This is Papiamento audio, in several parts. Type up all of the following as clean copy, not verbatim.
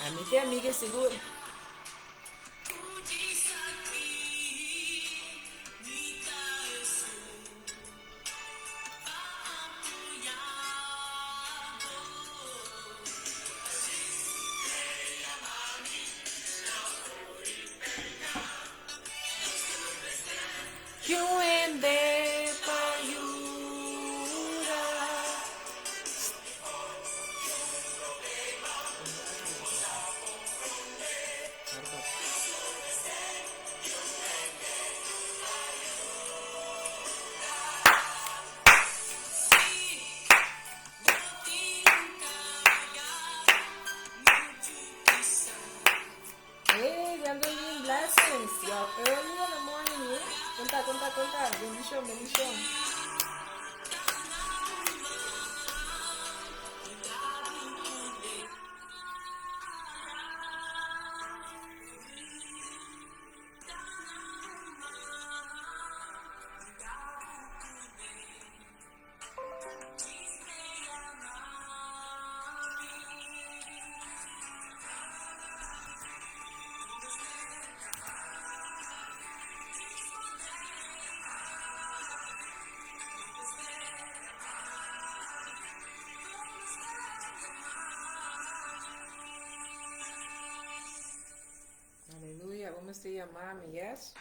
Ami ke amiga sigur. Hende pa yuda. Hey, Gwendolyn, blessings. You're early in the morning, eh? Conta, conta, conta. Bendición, bendición. Aleluya, bo mester yama mi, yes?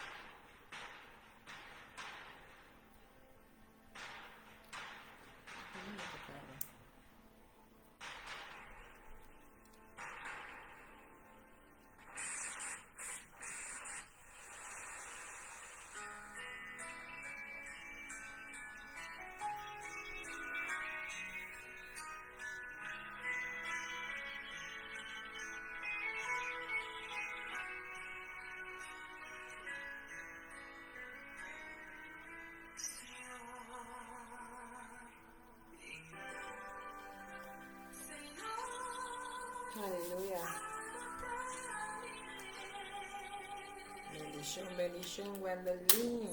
Aleluya. Bendición, bendición, Gwendolyn.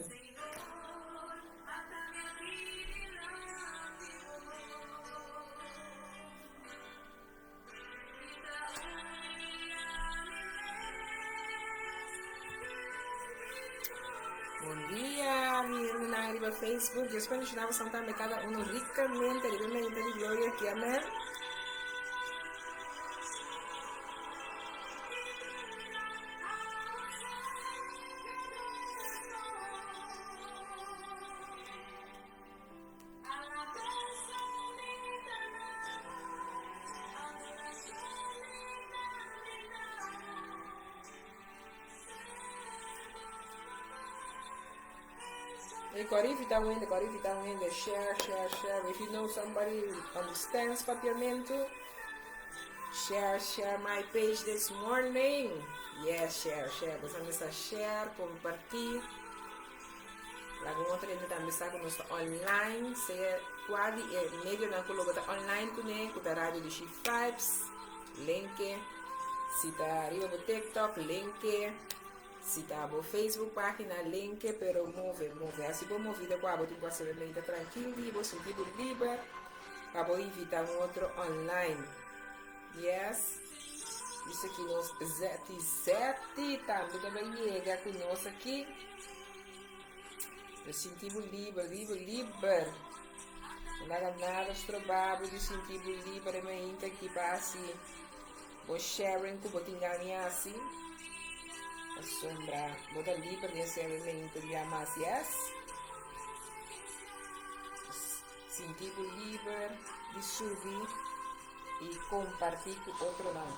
Bon dia, mi hermana riba Facebook. Dios bendicioná boso tambe cada uno ricamente riba mente di gloria aquí. Amén. Hey, Corrie, if you win, Corrie, if you win, share, share, share. If you know somebody who understands Papiamento, share, share my page this morning. Yes, share, share. Basta share, compartir. Laga un otro hende tambe sa ku nos ta online, sea kua di e medionan ku lo bo ta online kuné, ku ta Radio Dushi Vibes, linke. Si ta riba bo TikTok, linke. Si ta bo Facebook página, linke. Pero move, move. Hasi bo movida ku abo tin ku hasi medita trankil di bo, sinti bo liber pa bo invita un otro online. Yes. Bisa ki nos Zeti Zeti tambe ta bai yega ku nos aki. Bo sinti bo liber, liber, liber. No laga nada stroba bo di sinti bo liber e mainta aki pa hasi bo sharing ku bo tin gana di hasi. Pasobra bo ta liber di hasi e mainta di hamas, yes? Sinti bo liber di subi i kompartí ku otronan.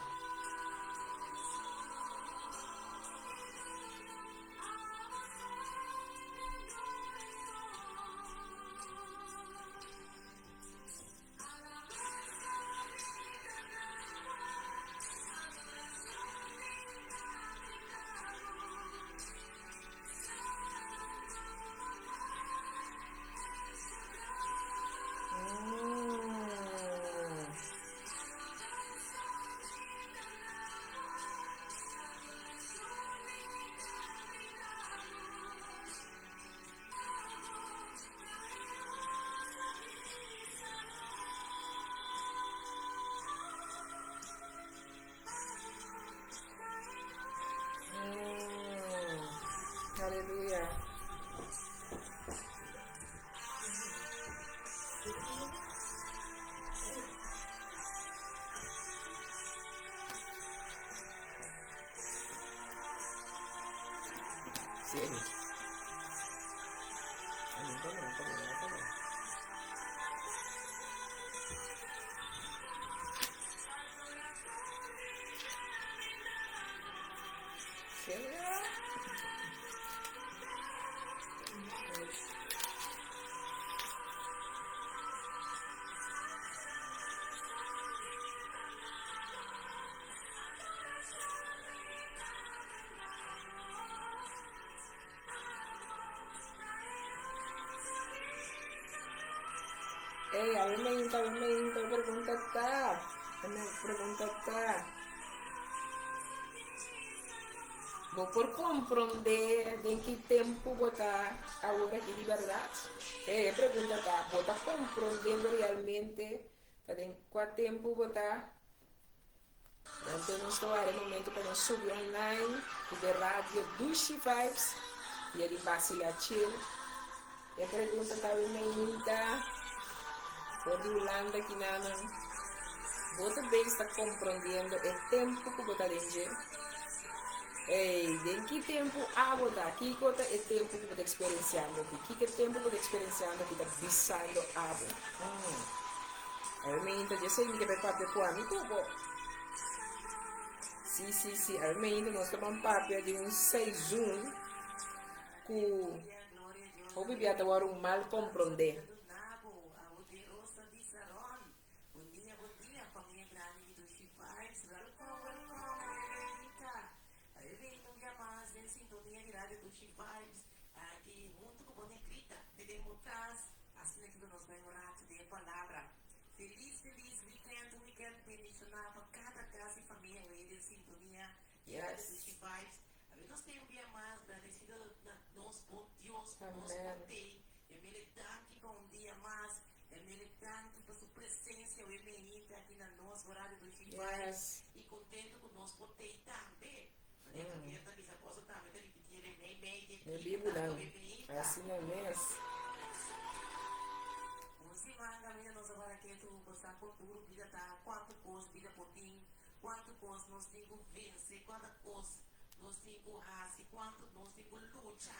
Mm. Aleluya. Serio. Ey, a ver me inta, a ver me inta, pregunta ta. Me pregunta ta. Bo por komprondé den ki tempu bo ta awor aki di bèrdat? E pregunta ta, bo ta komprondiendo realmente ta den kua tempu bo ta? Anto nos ta wara e momento pa nos subi online ku de radio Dushi Vibes via di Basila Chill. E pregunta ta wi mainta for di Hulanda kinanan. Bo ta bes ta komprondiendo e tempu ku bo ta den dje? Ey, den ki tempu abo ta? Kiko ta e tempu ku bo ta eksperensiando aki? Kiko e tempu ku bo ta eksperensiando aki ta bisando abo? Hmm. Awe mainta dje esei mi ke bai papia ku ami ku bo. Si, si, si, awe mainta nos ta ban papia di un seizoen ku Hopi bia ta wòrdu mal komprondé. Yes. Awe nos tin un bia mas gradecido na nos bon Dios cu nos Amen. por tei. E mele danki pa un dia mas. E mele danki pa su presencia awe meinta aki na nos Horario Dushi Vibes. Yes. Y contento cu nos por tei tambe. Manera cu Pierre ta bisa cosa tambe ta ripiti e mei mei di Mi ekipo bibu tambe nan. awe meinta. Asina mes. Un siman caminda nos a wara ketu bo sa con duro bida ta, cuanto cos bida por tin. Kuantu kos nos tin ku vense, kuanta kos nos tin ku hasi, kuantu nos tin ku lucha.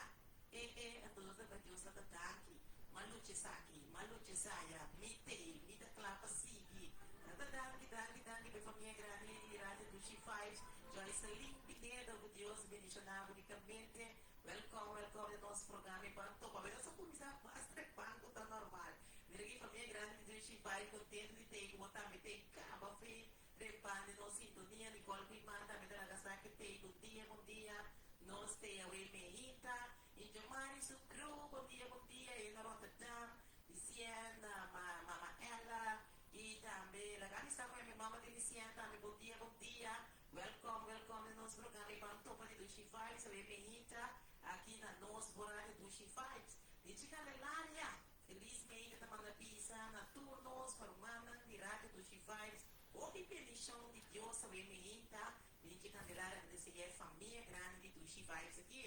E e, anto nos ta Dios ta danki. M'a lucha esaki, m'a lucha esaya, mi t'ei, mi ta kla pa sigui. Nan ta danki, danki, danki pa e famia grandi di Radio Dushi Vibes. Joycelyn Pinedo, ku Dios bendishoná bo rikamente. Welkom, welkom den nos programa e Ban Topa. Nos a kuminsá mas trempan ku ta normal. Mira ki famia grandi di Dushi Vibes kontentu di t'ei ku bo tambe t'ei kaba fe. Trempan den nos sintonia, Nicole Guimar tambe ta laga sa ke tei bon dia bon dia nos tei awe Mehita y Jomari su crew bon dia bon dia e na Rotterdam Lucien ma mama Ella y tambe laga mi sa ku mi mama di Lucien tambe bon dia bon dia welcome welcome den nos programa y ban topa di Dushi Vibes awe Mehita aki na nos bo radio Dushi Vibes Lichi Candelaria Feliz Meida ta manda bisa na tur nos rumannan di Radio Dushi Vibes hopi bendicion di Dios awe meinta Linchi Candelaria ta desea e famia grandi di Dushi Vibes aki.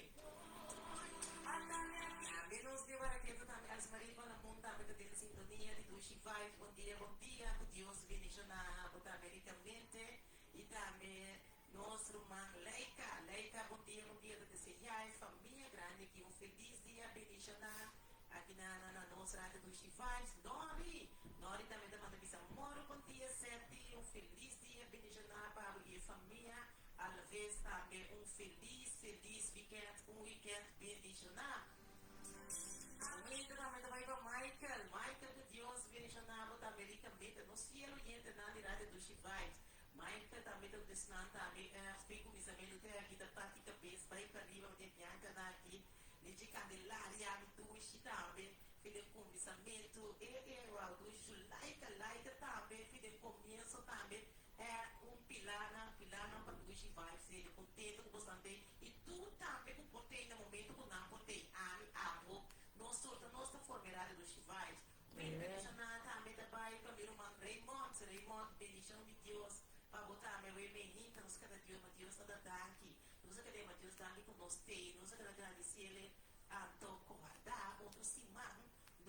Tambe nos di Waraketo tambe Elsmarie van Lamon tambe ta den sintonia di Dushi Vibes bon dia bon dia cu Dios bendiciona bo tambe ricamente y tambe nos ruman Leika Leika bon dia bon dia ta desea e famia grandi aki un feliz dia bendiciona Aki na na na nos Radio Dushi Vibes, Nori! Nori tambe ta manda bisa moro bon dia Seti, un felis dia bendishoná pa abo i e famia, alaves tambe un felis felis weekend, un weekend bendishoná. Momento tambe ta bai pa Michael, Michael ku Dios bendishoná bo tambe rikamente, nos fiel oyentenan di Radio Dushi Vibes. Michael tambe ta un desnan tambe, fin kuminsamentu te aki ta bati kabes bai pariba, mi tin Bianca na aki. Lichi Candelaria mi dushi tambe fi den kuminsamentu e e wow dushi Laika Laika tambe fi den komienso tambe e un pilanan pilanan pa dushi vibes hende kontento ku bosan tei i tur tambe ku por tei na momento ku nan por tei ami abo nos tur ta nos ta forma e radio dushi vibes un bendishon tambe ta bai pa mi ruman Raymond Raymond bendishon di Dios pa bo tambe we mehinta nos kada Dios ma Dios ta da danki. Nos a keda ma Dios danki ku nos tei, nos a keda gradisiele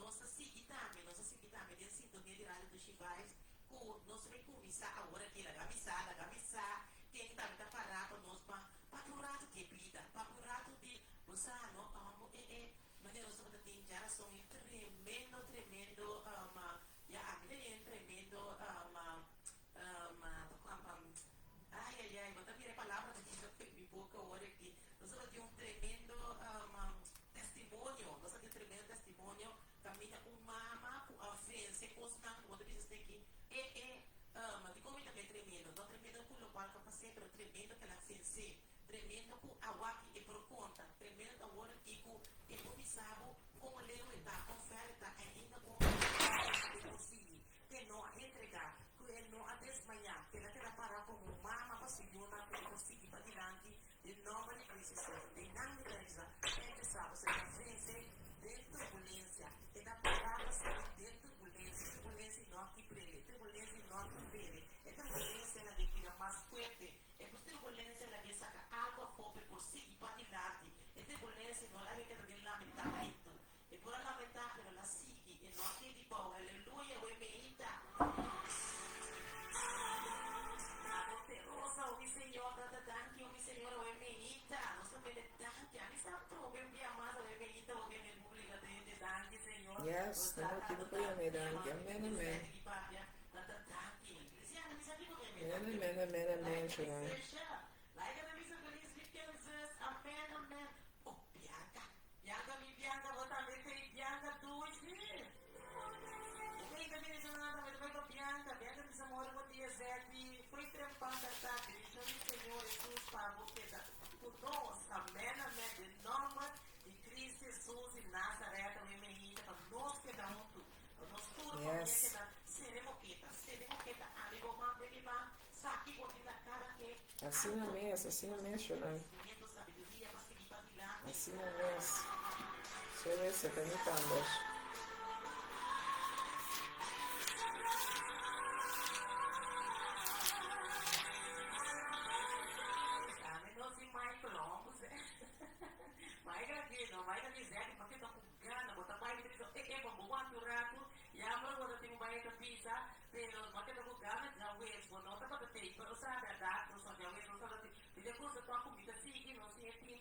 Nos ta sigui tambe, nos ta sigui tambe den sintonia di Radio Dushi Vibes ku nos ta bin kuminsá awor aki. Laga mi sa, laga mi sa ken tambe ta pará pa nos pa papia un ratu di e bida, papia un ratu di, bo sa no, e e manera nos tabata tin djarason e tremendo, tremendo, ya ami ta den tremendo, Ai, ai, ai, bo ta mira e palabra ta keda den mi boka awor aki. Nos tabata tin un tremendo testimonio, nos a tin un tremendo testimonio kaminda un mama ku a vense kosnan ku bo ta bisa esaki, e, e, dikon mi ta bay tremendo? No tremendo ku lokual ku a pas'é, pero tremendo ku el a vense, tremendo ku awaki e por konta, tremendo awor aki ku e por bisa bo kon leu e ta, kon ver e ta, ainda kon e por sigui. Ku e no a entregá, ku e no a desmayá, ku el a keda pará komo mama pa su yunan ku e por sigui padilanti den nòmber di Cristo Hesus. Den nan mi ta resa, Hende sa bo ta vense den turbulensia. E ta pará pa sigui den turbulensia. Turbulensia no a kibr'é, turbulensia no a turb'é. E turbulensia la den bira mas fuerte. E turbulensia la den saka algu afó pa e por sigui padilanti. E turbulensia no la den keda den lamentamentu. E por a lamentá, pero el a sigui, e no a keda bou. Aleluya, we meita! Abo te rosa, o mi Señor, tata danki, o mi Señor, we meita. Nos ta bende danki. Ami sa trobe un bia mas, we meita, o mi publica te hende danki, Señor. Yes, ta motibu pa yam'é danki. Amen, amen. Tata danki. Amen, amen, amen, amen, Sharon. Like a bisa feliz weekend, zus. Amen, amen. Oh, Bianca. Bianca mi Bianca bo tambe tei Bianca dushi Ei ta bini semana tambe ta bai pa Bianca Bianca bisa mori bo dia Zeti foi trempan ta ta bendición di Señor Jesus pa bo keda ku nos amen amen den nomber di Cristo Jesus di Nazaret awe mehita pa nos keda huntu pa nos tur famia keda sere moketa sere moketa ami bo man den mi man saki bo tin na kada ke Asina mes, asina mes, Shonai. Asina mes. Sebe ta mi tandos.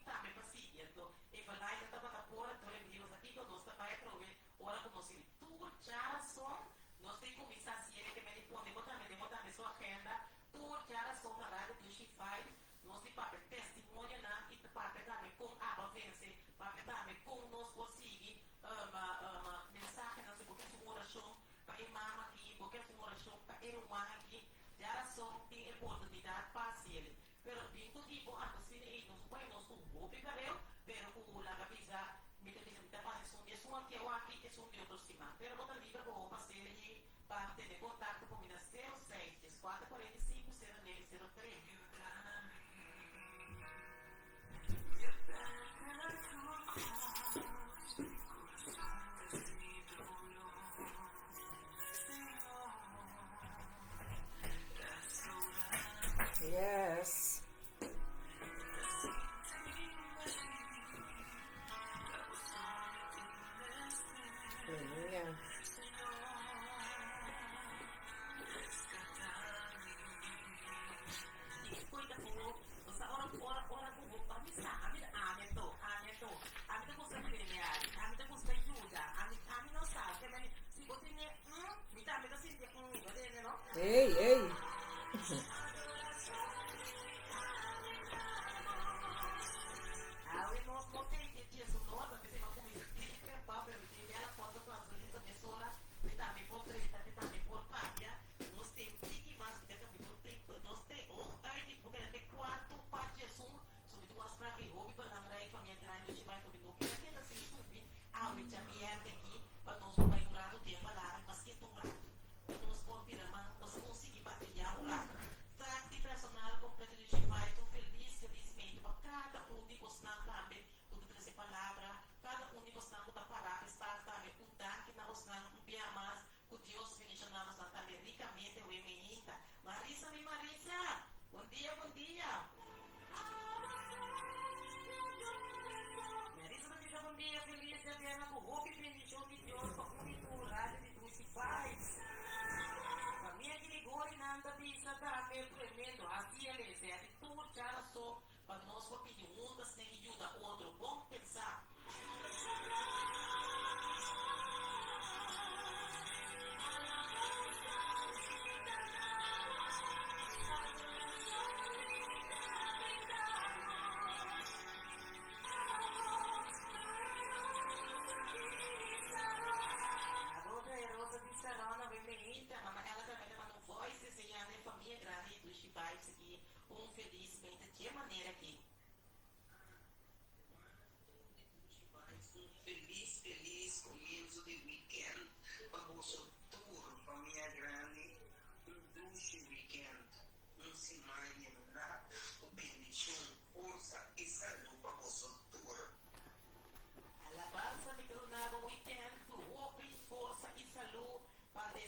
Tambe pa sigui. Anto e balaida tabata por anto e Dios a kiko nos ta bai atrobe ora ku nos tin tur djarason nos tin kuminsá siere ke meni pone bo tambe den bo tambe su agenda tur djarason na Radio Dushi Vibes nos tin papia testimonionan i ta papia tambe kon aba vense papia tambe kon nos por sigui mensahenan si bo ke hasi un orashon pa e mama aki bo ke hasi un orashon pa e ruman aki djarason tin e oportunidat pa hasiel. Pero bin ku tipo anto asina ei nos bai nos ku hopi pareu, pero ku laga bisa mi ta bisa mi ta pasa esun di esun aki awaki esun di otro siman. Pero bo ta liber bo hopa sere ei pa tene kontakto ku mi na sero seis dies kuater kuarenta i sinku sero nebe sero tres. Yes. Yeah. Ey, ey.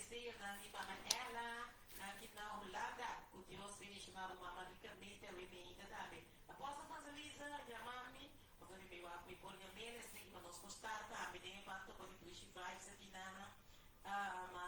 deseonan di Mama Ella aki na Hulanda. Ku Dios bendishoná bo mama rikamente awe meinta tambe. Apostel Franselisa yama mi, pasobra mi bay wak mi por yam'el esaki pa nos por start tambe den e pan topa di Dushi Vibes aki nana. Ma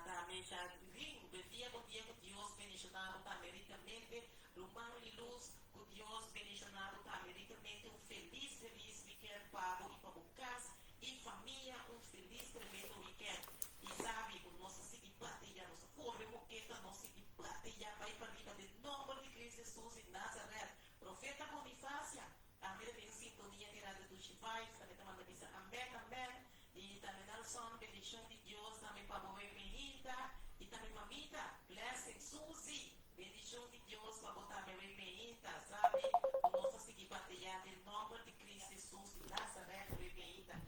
tambe Shadrin, buen dia, bon dia ku Dios bendishoná bo tambe rikamente. Ruman Liluz, ku Dios bendishoná bo tambe rikamente. Un felis felis weekend pa bo i pa bo kas i famia. Un felis tremendo weekend. I sabi ku nos ta sigui bateya, nos ta kore moketa, nos sigui bateya bai pariba den nomber di Cristo Jesus di Nazaret. Profeta Bonifacia tambe ta den sintonia di Radio Dushi Vibes, tambe ta manda bisa amen amen. I tambe Nelson, bendishon di Dios tambe pa bo Wemehita i tambe mamita, blessing Suzy, bendishon di Dios pa bo tambe Wemehita, sabi ku nos ta sigui bateya den nomber di Cristo Jesus di Nazaret Wemehita.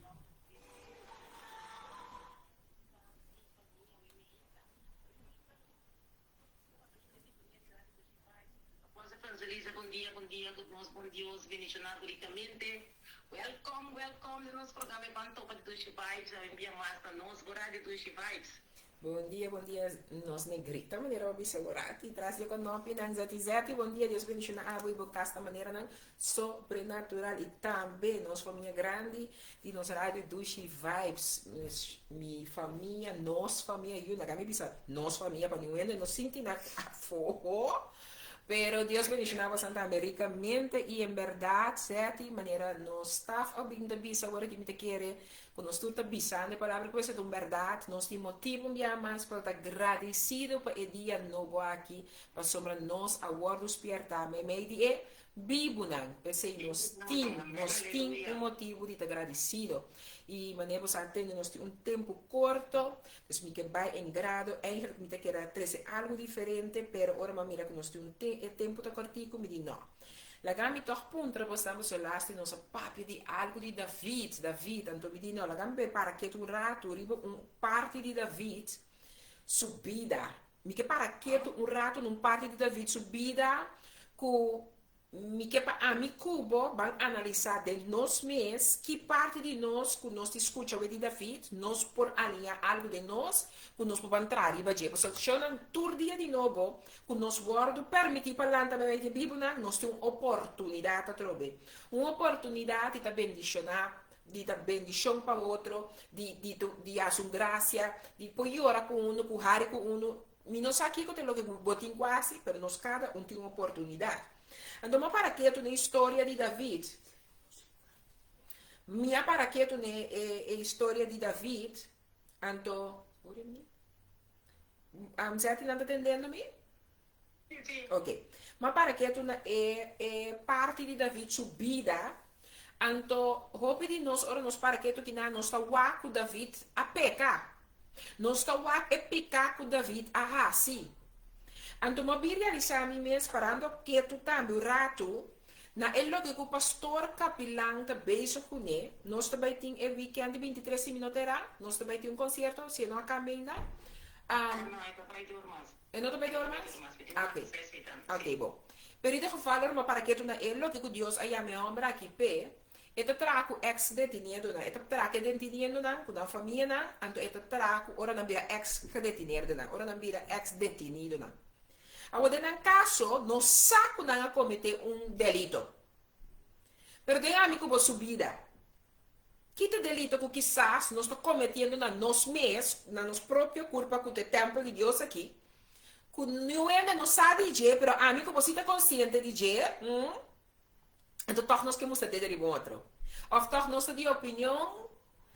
Evangelisa bon dia bon dia ku nos bon Dios bendiciona bo ricamente welcome welcome den nos programa e ban topa di Dushi Vibes a bia mas na nos bo radio Dushi Vibes. Bon dia bon dia nos negrita manera bo bisa bo rati tras di e konopinan zeti zeti bon dia Dios bendiciona abo y bo cas ta maneranan sobrenatural y tambe nos famia grandi di nos radio Dushi Vibes mi famia nos famia yu laga mi bisa nos famia pa ningun hende no sinti nan afo pero Dios bendiciona boso tambe ricamente y en berdad Zeti manera nos staff a bin ta bisa ora ki mi ta kere ku nos tur ta bisando e palabra ku esei ta un bèrdat, nos tin motibu un bia mas pa ta gradisido pa e dia nobo aki, pasobra nos a wòrdu spièrtá meimei di e bibunan. P'esei nos tin, nos tin un motibu di ta gradisido. I manera bo sa tende, nos tin un tempu korto, dus mi ke bai en grado, eigentlik mi ta kere a trese algu diferente, pero ora mi a mira ku nos tin un te, e tempu ta kòrtiku, mi di nò. Laga mi tòg puntra bo esnan boso lasti nos a papia di algu di David, David, anto mi di no, laga mi bai para ketu un ratu riba un parti di David su bida. Mi ke para ketu un ratu na un parti di David su bida ku mi ke pa ami ku bo ban analisá den nos mes ki parti di nos ku nos tin skucha awe di David nos por aliñá algu den nos ku nos por ban traha riba dje. Pasobra shownan tur dia di nobo Ku nos wòrdu pèrmití pa lanta meimei di e bibunan, nos tin un oportunidat atrobe. Un oportunidat di ta bendishoná, di ta bendishon pa otro, di di di hasi un grasia, di por yora ku unu, ku hari ku unu. Mi no sa kiko ta loke ku bo tin ku hasi, pero nos kada un tin un oportunidat. Anto mi a para ketu na e historia di David. Mi a para ketu na e e historia di David, anto, Zeti nan ta tendendo mi? Sí, sí. Ok. Ma para ketu na e, e parti di David su bida, anto hopi di nos ora nos para ketu kinan nos ta wak ku David a peka. Nos ta wak e pika ku David a hasi. Anto mi a bin realisa mi mes parando ketu tambe un ratu na e loke ku pastor Kapilan ta bezig kuné. Nos ta bai tin e weekend di 23 si mi no ta erá, nos ta bai tin un konsierto, si e no a kambia ainda. No, e ta bai dor mas. E no ta bai dor mas? Ok, ok bon. Pero in ieder geval ora mi a para ketu na e loke ku Dios a yama e hòmber aki p'e, e ta traha ku eks detiniendonan, e ta traha ku e detiniendonan, ku nan famianan, anto e ta traha ku ora nan bira eks gedetineerdenan, ora nan bira eks detinidonan. Awor den nan kaso no sa ku nan a kometé un delito. Pero den ami ku bo su bida, ki ta delito ku kisas nos ta kometiendo na nos mes, na nos propio kurpa ku ta e tèmpel di Dios aki, ku niun hende no sa di dje, pero ami ku bo si ta konsiente di dje, hm, anto tòg nos ke mustra dede riba un otro. Òf tòg nos ta di opinion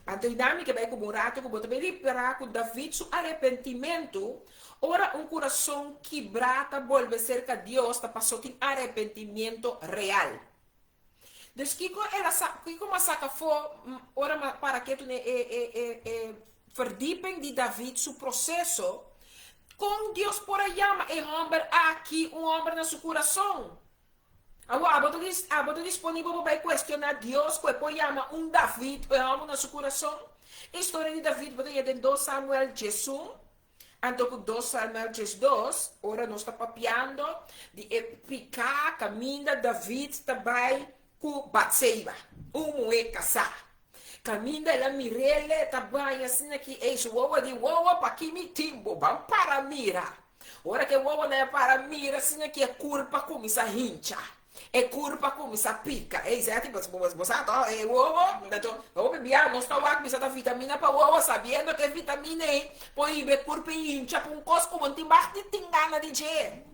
Anto i dami ke bai ku bo un ratu ku bo ta bai ripará ku David su arepentimentu, ora un kurason kibrá ta bolbe serka Dios ta pasó tin arepentimiento real. Dus kiko el a sa, kiko m'a saka afó ora m'a para ketu n'e e e e e verdieping di David su proseso, kon Dios por a yama e hòmber aki un hòmber na su kurason? Awor, abo ta dis, abo ta disponibel pa bai kuestioná Dios ku e por yama un David e hòmber na su kurason? E historia di David bo ta haña den dos Samuel diesun, anto ku dos Samuel 12, ora nos ta papiando di e piká kaminda David ta bai ku Batseba, un muhé kasá. Kaminda el a mir'ele ta baña asina ki ey su wowo di, Wowo, paki mi tin bo? Ban para mira. Ora ku e wowonan a para mira asina ki e kurpa kuminsá hincha. E kurpa kuminsá pika. Ey, Zeti, bo bo sa to, e wowo, anto hopi bia nos ta wak bisa ta vitamina pa wowo, sabiendo ku e vitamina ey por hiba e kurpa hincha pa un kos ku bo no tin bak di tin gana di dje.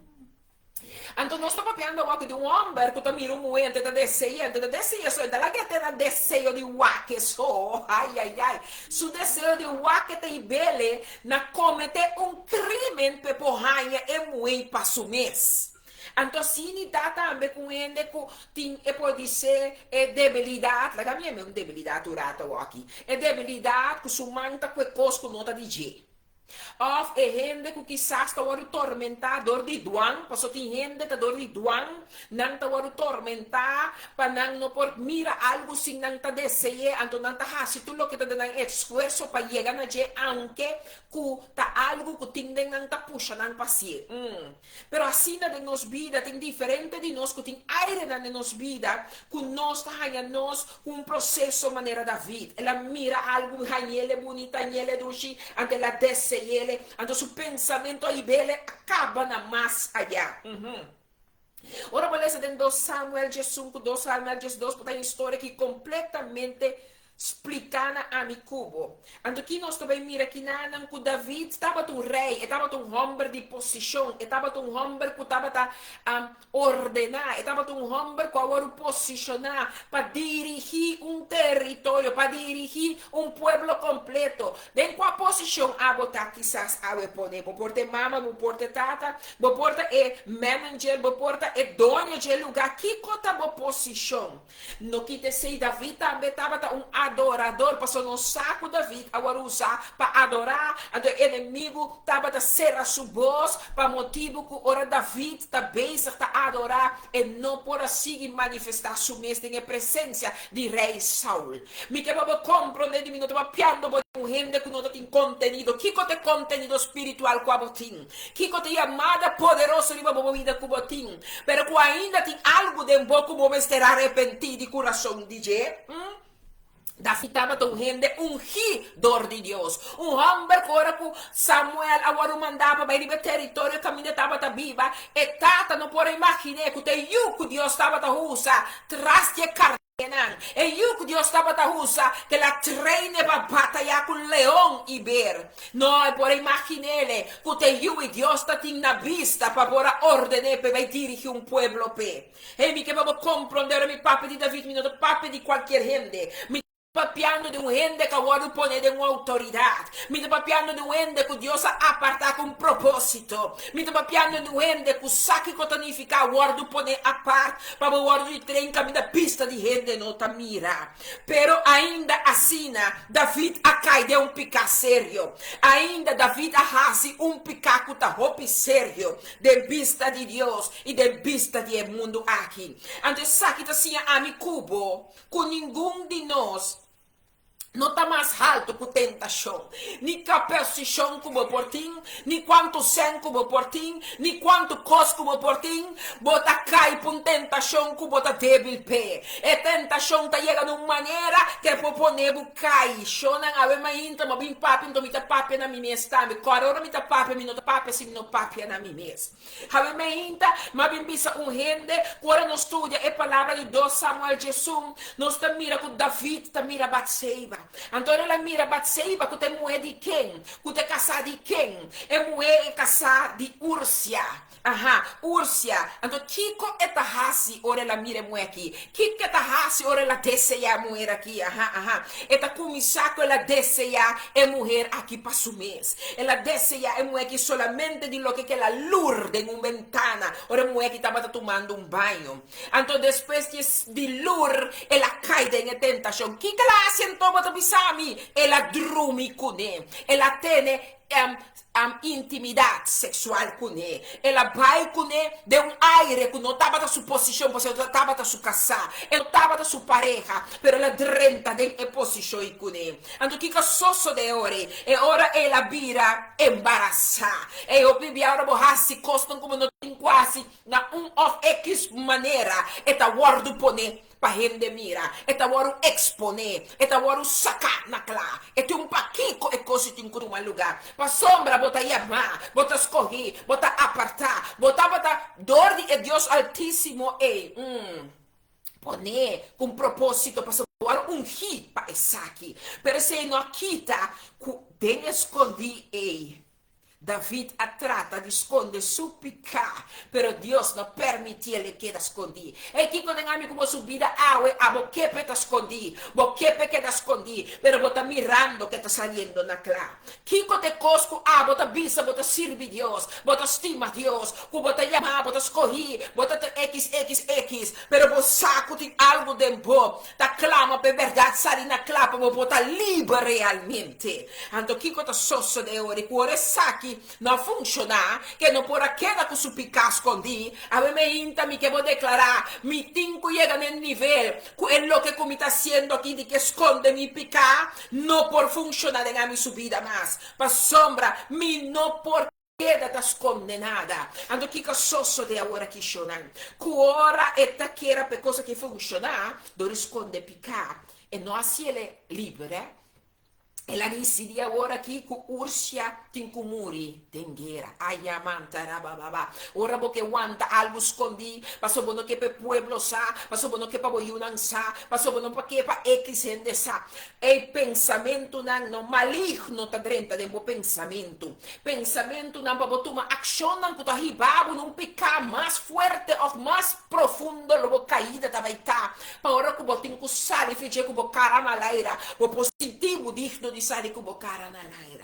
Anto nos ta papiando awor di un homber cu ta mira un muhe ente ta desea, ente ta desea so, e ta laga e tene deseo di wak so, ay ay ay, su deseo di wak ta hibele na comete un crimen p'e por haña e muhe pa su mes. Anto asina ta tambe cu un hende cu tin e por dice e debilidad, laga mi yama e un debilidad un rato awor aki, e debilidad cu su man ta cu e cos cu no ta di dje. Òf e hende ku kisas ta wòrdu tormentá dor di duan, pasobra tin hende ta dor di duan, nan ta wòrdu tormentá pa nan no por mira algu sin nan ta dese'é, anto nan ta hasi tur loke ta den nan esfuerso pa yega na dje, aunke ku ta algu ku tin den nan ta pusha nan pa hasié. Pero asina den nos bida tin diferente di nos ku tin airenan den nos bida ku nos ta haña nos ku un proseso manera David. El a mira algu, hañ'ele bunita, hañ'ele dushi, anto el a dese'ele, anto su pensamentu a hib'ele a kaba na mas ayá. Ora bo lesa den dos Samuel diesun ku dos Samuel diesdos bo ta haña historia ki kompletamente Spliká na ami ku bo. Anto ki nos ta bai mira kinanan ku David tabata un rei, e tabata un hòmber di posishon, e tabata un hòmber ku tabata ordená, e tabata un hòmber ku a wòrdu posishoná pa dirigí un teritorio, pa dirigí un pueblo kompleto. Den kua posishon abo ta kisas awe pone? Bo por ta e mama, bo por ta e tata, bo por ta e manager, bo por ta e doño dje lugá. Kiko ta bo posishon? No kita esei, David tambe tabata un adorador, pasobra nos sa ku David a wòrdu usá pa adorá, anto e enemigu tabata sera su bos pa motibu ku ora David ta bezig ta adorá, e no por a sigui manifestá su mes den e presensia di rei Saul. Mi ke pa bo komprondé di mi no ta papiando bo di un hende ku no ta tin kontenido. Kiko ta e kontenido spiritual ku abo tin? Kiko ta e yamada poderoso riba bo bida ku bo tin, pero ku ainda tin algu den bo ku bo mester arepentí di kurason di dje? David tabata un hende ungí dor di Dios, un hòmber ku ora ku Samuel a wòrdu mandá pa bai riba e teritorio kaminda e tabata biba, e tata no por a imagin'é ku ta e yu ku Dios tabata usa tras di e Nan, e yu ku Dios tabata usa ku el a train'e pa batayá ku leon i ber. No e por a imagin'ele ku ta e yu i Dios ta tin na bista pa por a orden'é p'e bai dirigí un pueblo p'e. Hey, mi ke pa bo komprondé ora mi papia di David, mi no ta papia di kualkier hende. Mi ta papiando di un hende ku a wòrdu poné den un outoridat. Mi ta papiando di un hende ku Dios a apartá ku un propósito. Mi ta papiando di un hende ku sa kiko ta nifiká wòrdu poné apart pa bo wòrdu di tren kaminda bista di hende no ta mira. Pero ainda asina, David a kai den un piká serio. Ainda David a hasi un piká ku ta hopi serio den bista di Dios i den bista di e mundu aki. Anto esaki ta siña ami ku bo ku ningun di nos no ta mas haltu ku tentashon, ni kapasishon ku bo por tin, ni kuantu sèn ku bo por tin, ni kuantu kos ku bo por tin, bo ta kai pa un tentashon ku bo ta débil p'e. E tentashon ta yega na un manera ku e por pone bo kai. Shonnan, awe mainta mi a bin papia, nto mi ta papia na mi mes tambe. Kòrda ora mi ta papia, mi no ta papia si mi no papia na mi mes. Awe meinta, m'a bin bisa un hende ku ora nos studia e palabra di dos Samuel djesun, nos ta mira ku David ta mira Batseba. Anto ora el a mira Batseba ku ta e muhé di ken? Ku ta e kasá di ken? E muhé e kasá di Ursia. Aha, Ursia. Anto kiko e ta hasi ora el a mira e muhé aki? Kiko e ta hasi ora el a deseá e muher aki? Aha, aha. E ta kuminsá ku el a deseá e muher aki pa su mes. El a deseá e muher aki solamente di loke ku el a lur den un bentana ora e muher aki tabata tumando un baño. Anto despues di e di lur, el a kai den e tentashon. Kiko el a hasi anto? Bo ta bisa mi? El a drumi kuné. El a tene intimidat seksual kuné. El a bai kuné den un aire ku no tabata su posishon, pasobra no tabata su kasá, e no tabata su pareha, pero el a drenta den e posishon ei kuné. Anto kiko a sosodé e ora ei? E ora el a bira embarasá. Ei hopi bia ora bo hasi kosnan ku bo no tin ku hasi na un òf ekis manera, e ta wòrdu poné. pa hende mira, e ta wòrdu eksponé, e ta wòrdu saká na kla. E tin un pakiko e kos i tin ku tuma lugá. Pasobra bo ta yamá, bo ta skohí, bo ta apartá, bo tabata dor di e Dios Altísimo ei poné ku un propósito, pasobra bo wòrdu ungí pa esaki. Pero esei no a kita ku den e skondí ei David a trata di skonde su piká, pero Dios no permitié el e keda skondí. Ei, kiko den ami ku bo su bida awe abo ke p'e ta skondí? Bo ke p'e keda skondí, pero bo ta mirando ke ta saliendo na kla. Kiko t'e kos ku abo ta bisa bo ta sirbi Dios, bo ta stima Dios, ku bo ta yamá, bo ta skohí, bo ta ta XXX, pero bo sa ku tin algu den bo ta klama p'e bèrdat sali na kla pa bo por ta liber realmente? Anto kiko ta sosodé ora ku ora esaki no a funshoná, ke no por a keda ku su piká skondí? Awe meinta mi ke bo deklará, Mi tin ku yega na e nivel ku e loke ku mi ta hasiendo aki di ke skonde mi piká no por funshoná den ami su bida mas, pasobra mi no por keda ta skonde nada. Anto kiko a sosodé awor aki, shonnan? Ku ora e ta kera pa e kos aki funshoná dor di skonde piká, e no a hasiel liber. El a disidí awor aki ku Ursia tin ku muri den guera. Aya mantarabababa. Ora bo ke wanta algu skondí, pasobra bo no ke pa e pueblo sa, pasobra bo no ke pa bo yunan sa, pasobra bo no ke pa ekis hende sa. E pensamentunan no maligno ta drenta den bo pensamentu. Pensamentunan pa bo tuma akshonnan ku ta hiba bo na un piká mas fuerte òf mas profundo lo bo kaida ta bai ta. Pa ora ku bo tin ku sali fidje ku bo kara na laira, bo por sinti bo digno di sali ku bo kara na laira.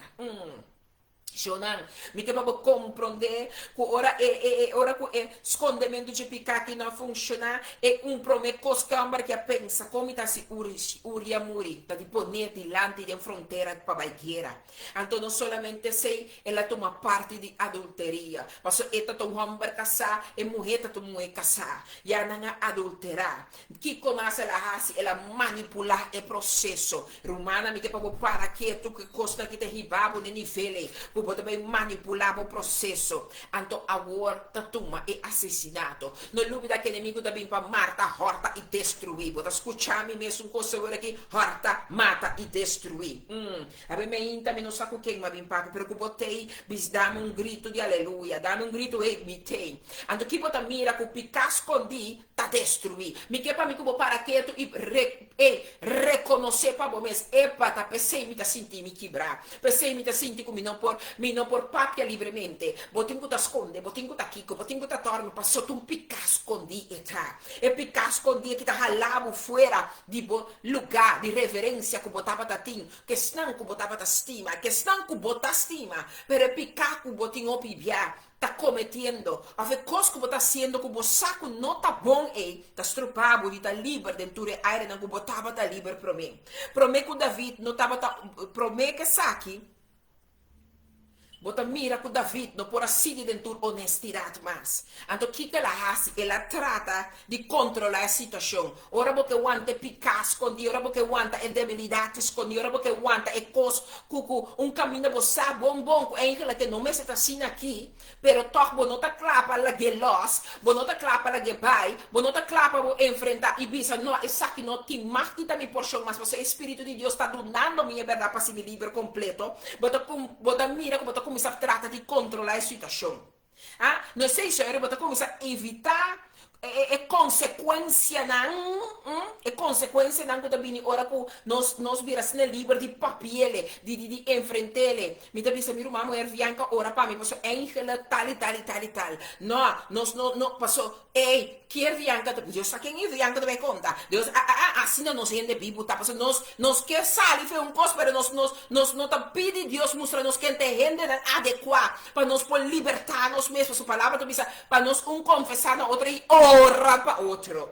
Shonnan, mi ke pa bo komprondé ku ora e e e ora ku e skondementu dje piká aki no a funshoná, e un promé kos ku e hòmber aki a pensa, kon mi ta hasi Uri Uria muri, ta di pon'é dilanti den frontera pa bai guera. Anto no solamente esei, el a tuma parti di adulteria, pasobra e ta ta un hòmber kasá, e muhé ta ta un muhé kasá. Ya nan a adulterá. Kiko mas el a hasi? El a manipulá e proseso. Rumannan, mi ke pa bo para ketu ku e kosnan ki ta hiba bo n'e nivel ei, ku bo ta bai manipulá bo proseso. Anto awor ta tuma e asesinato. No lubida ku enemigu ta bin pa marta, hòrta i destruí. Bo ta skuchá mi mesun kos awor aki? Hòrta, mata i destruí. Awe meinta mi no sa ku ken m'a bin papia, pero ku bo t'ei, bis dami un gritu di aleluya, dami un gritu, ei, mi t'ei. Anto ki bo ta mira ku piká skondí ta destruí. Mi ke pa mi ku bo para ketu i re, ei, rekonosé pa bo mes, epa, ta p'esei mi ta sinti mi kibrá, p'esei mi ta sinti ku mi no por, mi no por papia libremente. Bo tin ku ta skonde, bo tin ku ta kiko, bo tin ku ta tòrnu, pasobra un piká skondí e ta. E piká skondí aki ta hala bo fuera di bo lugá di reverensia ku bo tabata tin, ku esnan ku bo tabata stima, ku esnan ku bo ta stima, pero e piká ku bo tin hopi bia ta kometiendo, òf e kos ku bo ta hasiendo ku bo sa ku no ta bon ei, ta stropa bo di ta liber den tur e airenan ku bo tabata liber promé. Promé ku David no tabata, promé ku esaki, Bo ta mira ku David no por a sigui den tur onestidat mas. Anto kiko el a hasi? El a trata di kontrolá e situashon. Ora bo ke wanta e piká skondí, ora bo ke wanta e debilidat skondí, ora bo ke wanta e kos ku ku un kaminda bo sa bon bon ku eigentlik e no mester ta asina aki, Pero tòg bo no ta kla pa lag'é lòs, bo no ta kla pa lag'é bai, bo no ta kla pa bo enfrentá i bisa, No, esaki no tin mag di ta mi porshon mas, pasobra e Spiritu di Dios ta dunando mi e bèrdat pa hasi mi liber kompleto. Bo ta bo ta mira ku bo ta kuminsá trata di kontrolá e situashon. Ah, no esei serio, bo ta kuminsá evitá e konsekuensianan, e konsekuensianan ku ta bini ora ku nos nos bira asina liber di papiele, di di di enfrentele. Mi ta bisa mi ruman muher Bianca ora pa mi paso eigenlijk tal i tal i tal i tal. No, nos no no paso ey kier Bianca ta Dios sa ken e Bianca ta bay konta. Dios a a a asina nos hende bibu ta paso nos nos kier sali fe un kos pero nos nos nos no ta pidi Dios mustra nos ken ta e hendenan adekua pa nos por liberta nos mes paso palabra ta bisa Pa nos un konfesá na otro i ora pa otro.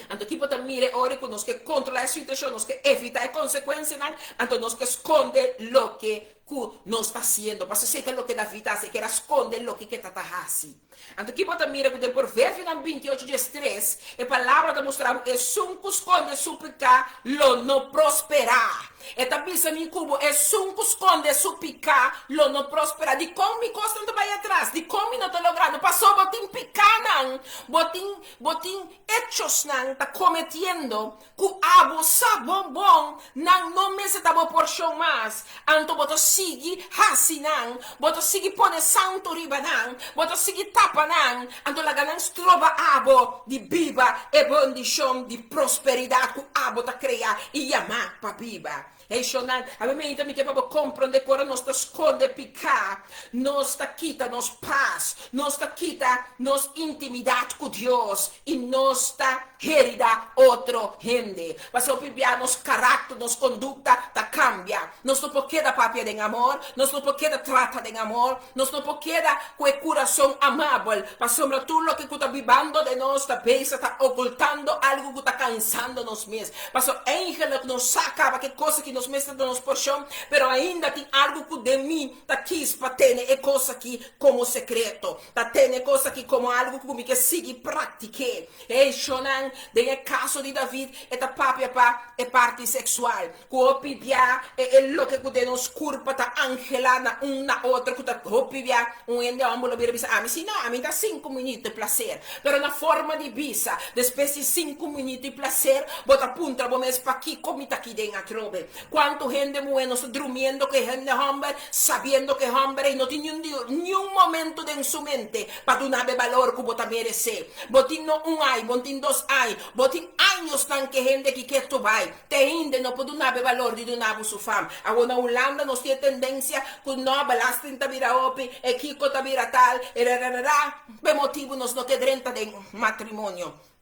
Anto ki bo ta mira e ora ku nos ke kontrolá e situashon, nos ke evitá e konsekuensianan, anto nos ke skonde loke ku nos ta hasiendo. Pasobra esei ta loke David a hasi, e kere a skonde loke ku e ta ta hasi. Anto ki bo ta mira ku den Proverbionan 28 13, e palabra ta mustra bo esun ku skonde su piká lo no prosperá. E ta bisa mi ku bo esun ku skonde su piká lo no prosperá. Dikon mi kosnan ta bai atras? Dikon mi no ta logrando? Pasobra bo tin pikánan, bo tin bo tin echosnan ta kometiendo Ku abo sa bon bon, nan no mester ta bo porshon mas. Anto bo ta sigui hasi nan, bo ta sigui pone santu riba nan, bo ta sigui tapa nan, anto laga nan stroba abo di biba e bendishon di prosperidat ku abo ta krea i yamá pa biba. Hey shonnan, a mi meinta mi ke pa bo komprondé ku ora nos ta skonde piká, nos ta kita nos pas, nos ta kita nos intimidat ku Dios i nos ta heridá otro hende. Pasobra hopi bia nos karakter, nos kondukta ta kambia. Nos no por keda papia den amor, nos no por keda trata den amor, nos no por keda ku e kurason amabel, pasobra tur loke ku ta bibando den nos ta bisa ta okultando algu ku ta kansando nos mes. Pasobra eigenlijk nos sa caba ke cosa ki nos mester ta nos porcion, pero ainda tin algo cu den mi ta kis pa tene e cos aki como secreto, ta tene e cos aki como algo cu mi ke sigui practique. E hechonan den e caso di David e ta papia pa e parti sexual, cu hopi bia e e loke cu den nos curpa ta angela na un na otro cu ta hopi bia un hende homber lo bira bisa ami si no, ami ta cinco minuut di placer, pero na forma di bisa despues di cinco minuut di placer bo ta puntra bo mes pakico mi ta aki den atrobe. Cuanto hende muhe nos ta drumiendo cu e hende homber sabiendo cu e homber ey no tin niun momento den su mente pa duna bo e balor cu bo ta merece. Bo tin no un ay, bo tin dos ay, bo tin añosnan cu e hende aki kier tobay. Te hende no por duna bo e balor di duna bo su fam. Awor na Hulanda nos tin e tendencia cu no, belasting ta bira hopi, e kico ta bira tal, e rararara. P'e motibu nos no ke drenta den matrimonio.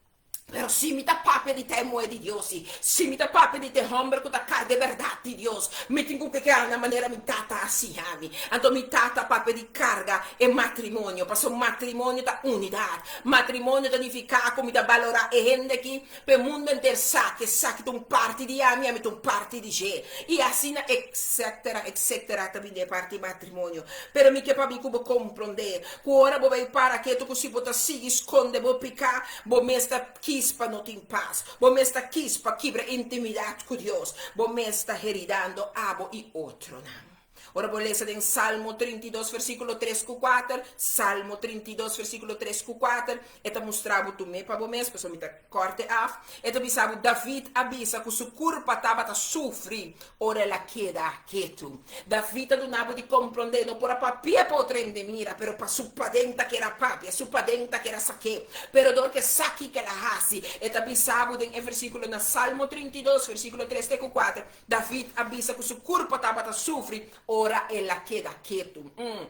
Pero si mi ta papia di ta e muhe di Dios, si, si mi ta papia di ta e homber cu ta carga e berdad di Dios, mi tin cu keda na manera mi tata a siña mi. Anto mi tata a papia di carga e matrimonio, pasobra matrimonio ta unidad. Matrimonio ta nifica cu mi ta balora e hende aki P'e mundo enter sa ku esaki ta un parti di ami, ami ta un parti di dje. I asina etcetera, etcetera ta bini e parti matrimonio. Pero mi ke pa mi ku bo komprondé ku ora bo bai para ketu ku si bo ta sigui skonde bo piká, bo mes ta kis pa no tin pas, bo mes ta kis pa kibra intimidat ku Dios, bo mes ta heridando abo i otronan. Ora bo lesa den Salmo 32 versíkulo 3 ku 4, Salmo 32 versíkulo 3 ku 4, e ta mustra bo tum'é pa bo mes, pasobra mi ta kòrt'e af. E ta bisa bo, David a bisa ku su kurpa tabata sufri ora el a keda ketu. David ta duna bo di komprondé, no por a papia pa otro hende mira, pero pa su paden ta keda papia, su paden ta keda sak'é. Pero dor ku esaki ku el a hasi, e ta bisa bo den e versíkulo na Salmo 32 versíkulo 3 te ku 4, David a bisa ku su kurpa tabata sufri ora el a keda ketu. Mm.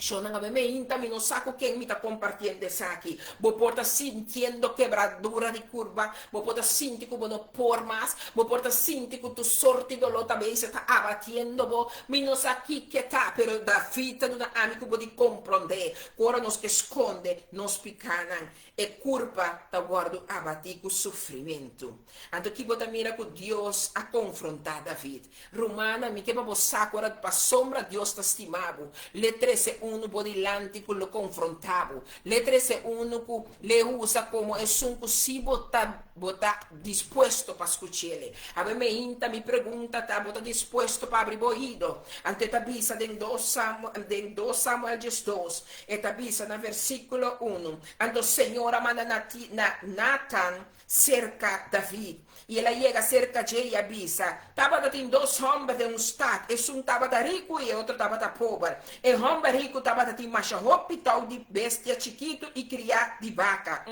Shonnan a beme inta mi no sa ku ken mi ta kompartiendo esaki. Bo por ta sintiendo kebradura di kurpa, bo por ta sinti ku bo no por mas, bo por ta sinti ku tur sorti doló ta bezig ta abatiendo bo. Mi no sa kiko ta, pero David ta duna ami ku bo di komprondé ku ora nos ke skonde nos pikánan, e kurpa ta wòrdu abatí ku sufrimentu. Anto ki bo ta mira ku Dios a konfrontá David? Rumannan, mi ke pa bo sa ku ora pasobra Dios ta stima bo, l'e trese unu bo dilanti ku lo konfrontá bo. L'e trese unu ku l'e usa komo esun ku si bo ta bo ta dispuesto pa skuch'el. Awe meinta mi pregunta ta, bo ta dispuesto pa abri bo oido? Anto e ta bisa den dos Samuel den dos Samuel 12, e ta bisa na versíkulo unu, Anto Señor a manda Nati na Natan serka David. I el a yega serka dje i a bisa, Tabata tin dos hòmber den un stat, esun tabata riku i e otro tabata pober. E hòmber riku tabata tin masha hopi tou di bestia chikitu i kriá di baka.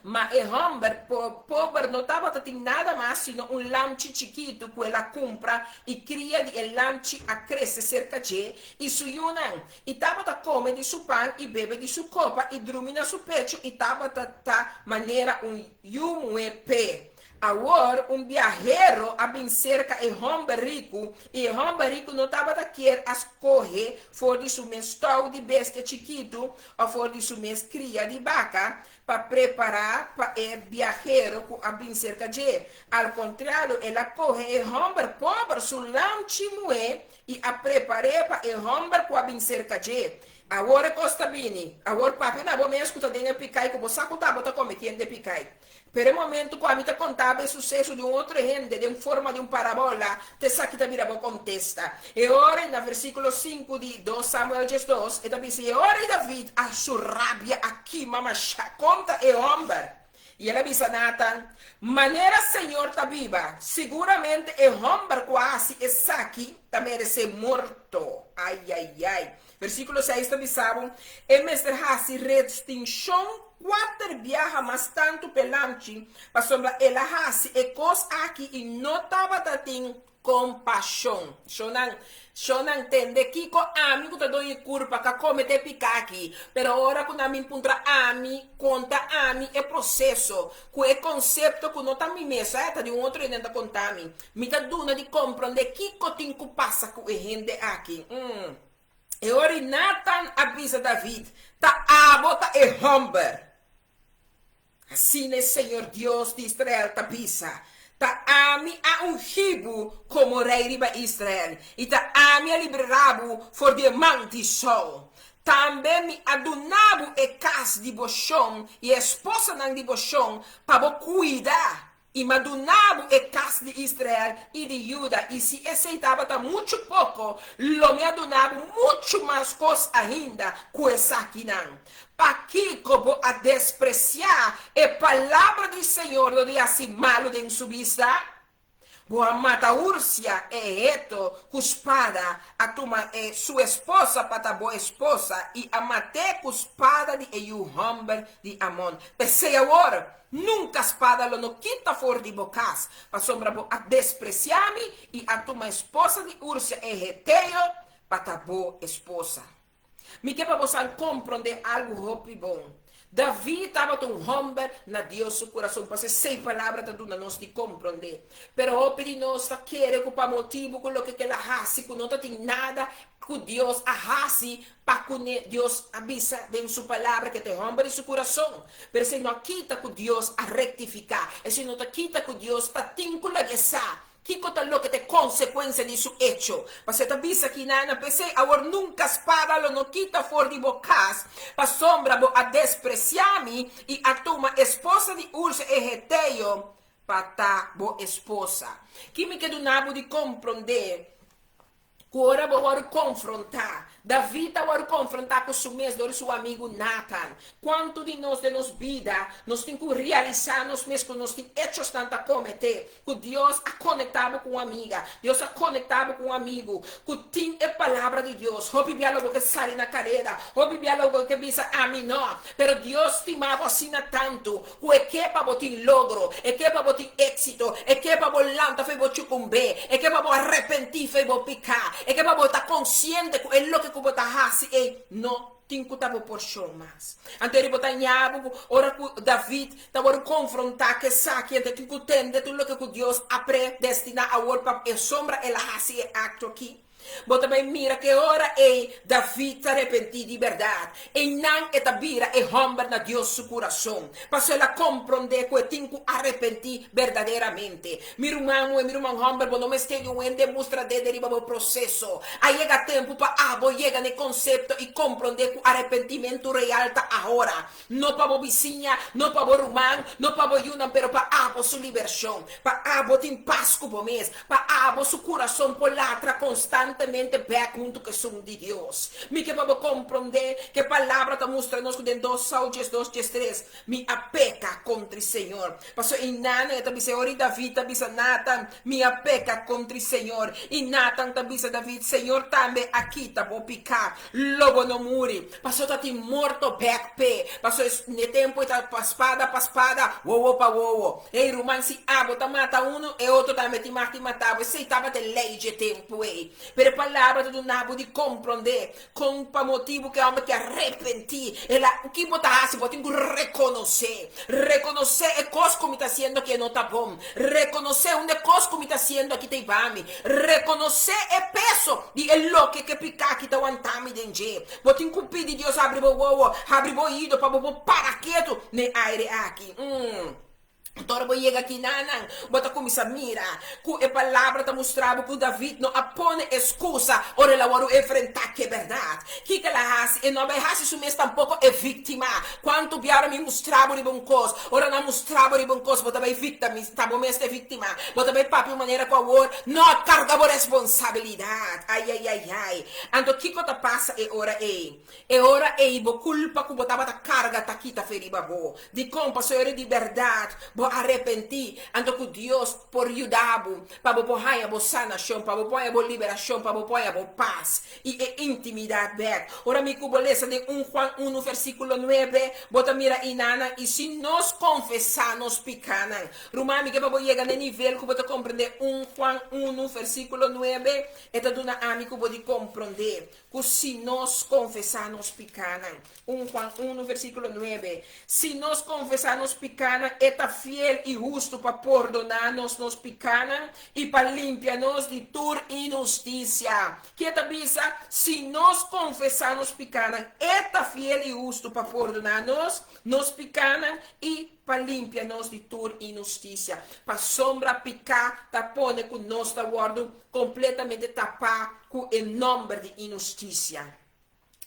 Ma e hòmber pober no tabata tin nada mas sino un lamchi chikitu ku el a kumpra, i kria di e lamchi a krese serka dje i su yunan. I tabata kome di su pan i bebe di su kopa i drumi na su pechu i tabata ta manera un yu muhé p'e. Awor un biahero a bin serka e hòmber riku, i e hòmber riku no tabata kier a skohe for di su mes tou di bestia chikitu òf for di su mes kria di baka pa prepará pa e biahero ku a bin serka dje. Al kontrario, el a kohe e hòmber pober su lamchi muhé i a prepar'é pa e hòmber ku a bin serka dje. Awor e kos ta bini. Awor papia na bo mes ku ta den e pikai ku bo sa ku ta bo ta kometiendo e pikai. Pero e momento ku ami ta konta bo e suseso di un otro hende den forma di un parabola, ta esaki ta bira bo kontesta. E ora ei na versíkulo sinku di dos Samuel diesdos, e ta bisa, I e ora ei David a su rabia a kima mashá kontra e hòmber. I el a bisa Natan, Manera señor ta biba, siguramente e hòmber ku a hasi esaki ta meresé morto. Ai, ai, ai. Versíkulo seis ta bisa bo, E mester hasi restinshon kuater biaha mas tantu p'e lamchi, pasobra el a hasi e kos aki i no tabata tin kompashon. Shonnan, shonnan, tende kiko ami ku ta doña e kurpa ka kometé piká aki, pero ora ku nan bin puntra ami, konta ami e proseso, ku e konsepto ku no ta mi mes, ta di un otro hende nan ta konta mi, mi ta duna di komprondé kiko tin ku pasa ku e hende aki. Mm. E ora ei Natan a bisa David, Ta abo ta e hòmber. Asina e señor Dios di Israel ta bisa, Ta ami a ungí bo komo rei riba Israel, i ta ami a liberá bo for di e man di Saul. Tambe mi a duna bo e kas di bo shon i e esposanan di bo shon pa bo kuida. I m'a duna bo e kas di Israel i di Juda, i si esei tabata muchu poko, lo mi a duna bo muchu mas kos ainda ku esakinan. Pakiko bo a despresiá e palabra di señor dor di hasi malu den su bista? Bo a mata Ursia e heto ku spada, a tuma e su esposa pa ta bo esposa i a mat'é ku spada di e yu hòmber di Amon. P'esei awor, nunka spada lo no kita for di bo kas, pasobra bo a despresiá mi i a tuma esposa di Ursia e heteo pa ta bo esposa. Mi ke pa bosan komprondé algu hopi bon. David tabata un hòmber na Dios su kurason, pasobra esei palabra ta duna nos di komprondé. Pero hopi di nos ta kere ku pa motibu ku loke kel a hasi ku no ta tin nada ku Dios a hasi pa kuné, Dios a bisa den su palabra ku e ta e hòmber di su kurason. Pero esei no a kita ku Dios a rektifiká, esei no ta kita ku Dios ta tin ku laga e sa Kiko ta loke ta e konsekuensia di su echo? Pasobra e ta bisa ki nan a p'esei, Awor nunka spada lo no kita for di bo kas, pasobra bo a despresiá mi i a tuma esposa di Ursia e heteo pa ta bo esposa. Ki mi ke duna bo di komprondé ku ora bo wòrdu konfrontá? David a wòrdu konfrontá ku su mes dor di su amigu Natan. Kuantu di nos den nos bida nos tin ku realisá nos mes ku nos tin echosnan ta kometé, ku Dios a konektá bo ku un amiga, Dios a konektá bo ku un amigu, ku tin e Palabra di Dios. Hopi bia lo bo ke sali na kareda, hopi bia lo bo ke bisa ami no, pero Dios stima bo asina tantu Ku e ke pa bo tin logro, e ke pa bo tin éksito, e ke pa bo lanta fo'i bo chukumbé, e ke pa bo arepentí fo'i bo piká, e ke pa bo ta konsiente ku e loke ku bo ta hasi ei no tin ku ta bo porshon mas. Anto eri bo ta ña bo ku ora ku David ta wòrdu konfrontá ku esaki, anto e tin ku tende tur loke ku Dios a predestiná awor pa e sombra el a hasi e akto aki. Bo ta bai mira ku e ora ei David ta repentí di bèrdat. Einan e ta bira e hòmber na Dios su kurason, pasobra el a komprondé ku e tin ku arepentí berdaderamente. Mi ruman muhé, mi ruman hòmber, bo no mester di un hende mustra dede riba bo proseso. A yega tempu pa abo yega na e konsepto i komprondé ku arepentimentu real ta ahora. No pa bo bisiña, no pa bo ruman, no pa bo yunan, pero pa abo su libershon, pa abo tin pas ku bo mes, pa abo su kurason por latra konstantemente bèk huntu ku esun di Dios. Mi ke pa bo komprondé ku e Palabra ta mustra nos ku den dos Saul diesdos diestres, Mi a peka kontri Señor. Pasobra i Nana e ta bisa, e ora i David ta bisa Natan, Mi a peka kontri Señor. I Natan ta bisa David, Señor tambe a kita bo piká, lo bo no muri. Pasobra ta tin morto bèk p'e. Pasobra e tempu e ta pa spada pa spada, wowo pa wowo. Ey ruman, si abo ta mata unu, e otro tambe tin mag di mata bo. Esei tabata e lei dje tempu ei. Pero e palabra ta duna bo di komprondé kon pa motibu ku e hòmber ke a repentí, el a, ki bo ta hasi? Bo tin ku rekonosé. Rekonosé e kos ku mi ta hasiendo aki e no ta bon. Rekonosé unda e kos ku mi ta hasiendo aki ta hiba mi. Rekonosé e peso di e loke ku e piká aki ta wanta mi den dje. Bo tin ku pidi Dios habri bo wowo, habri bo oido pa bo por para ketu na e aire aki. Ora bo yega kinanan, bo ta kuminsá mira ku e Palabra ta mustra bo ku David no a pone eskusa ora el a wòrdu enfrentá ku e bèrdat. Kiko el a hasi? E no a bai hasi su mes tampoko e víktima. Kuantu bia ora mi mustra bo riba un kos, ora nan mustra bo riba un kos, bo ta bai víktimis, ta bo mes ta e víktima. Bo ta bai papia un manera ku awor no a karga bo responsabilidat. Aiaiaiai! Anto kiko ta pasa e ora ei? E ora ei bo kulpa ku bo tabata karga ta kita fe riba bo. Dikon? Pasobra di bèrdat bo a arepentí, anto ku Dios por yuda bo pa bo por haña bo sanashon, pa bo por haña bo liberashon, pa bo por haña bo pas i e intimidat bèk. Ora mi ku bo lesa den un Juan unu versíkulo nuebe, bo ta mira einanan, I si nos konfesá nos pikánan. Ruman, mi ke pa bo yega na e nivel ku bo ta komprendé un Juan unu versíkulo nuebe, e ta duna ami ku bo di komprondé ku si nos konfesá nos pikánan, un Juan unu versíkulo nuebe, si nos konfesá nos pikánan, e ta fiel i hustu pa pordoná nos nos pikánan i pa limpia nos di tur inhustisia. Ke ta bisa? Si nos konfesá nos pikánan, e ta fiel i hustu pa pordoná nos nos pikánan i pa limpia nos di tur inhustisia. Pasobra piká ta pone ku nos ta wòrdu kompletamente tapá ku e nòmber di inhustisia.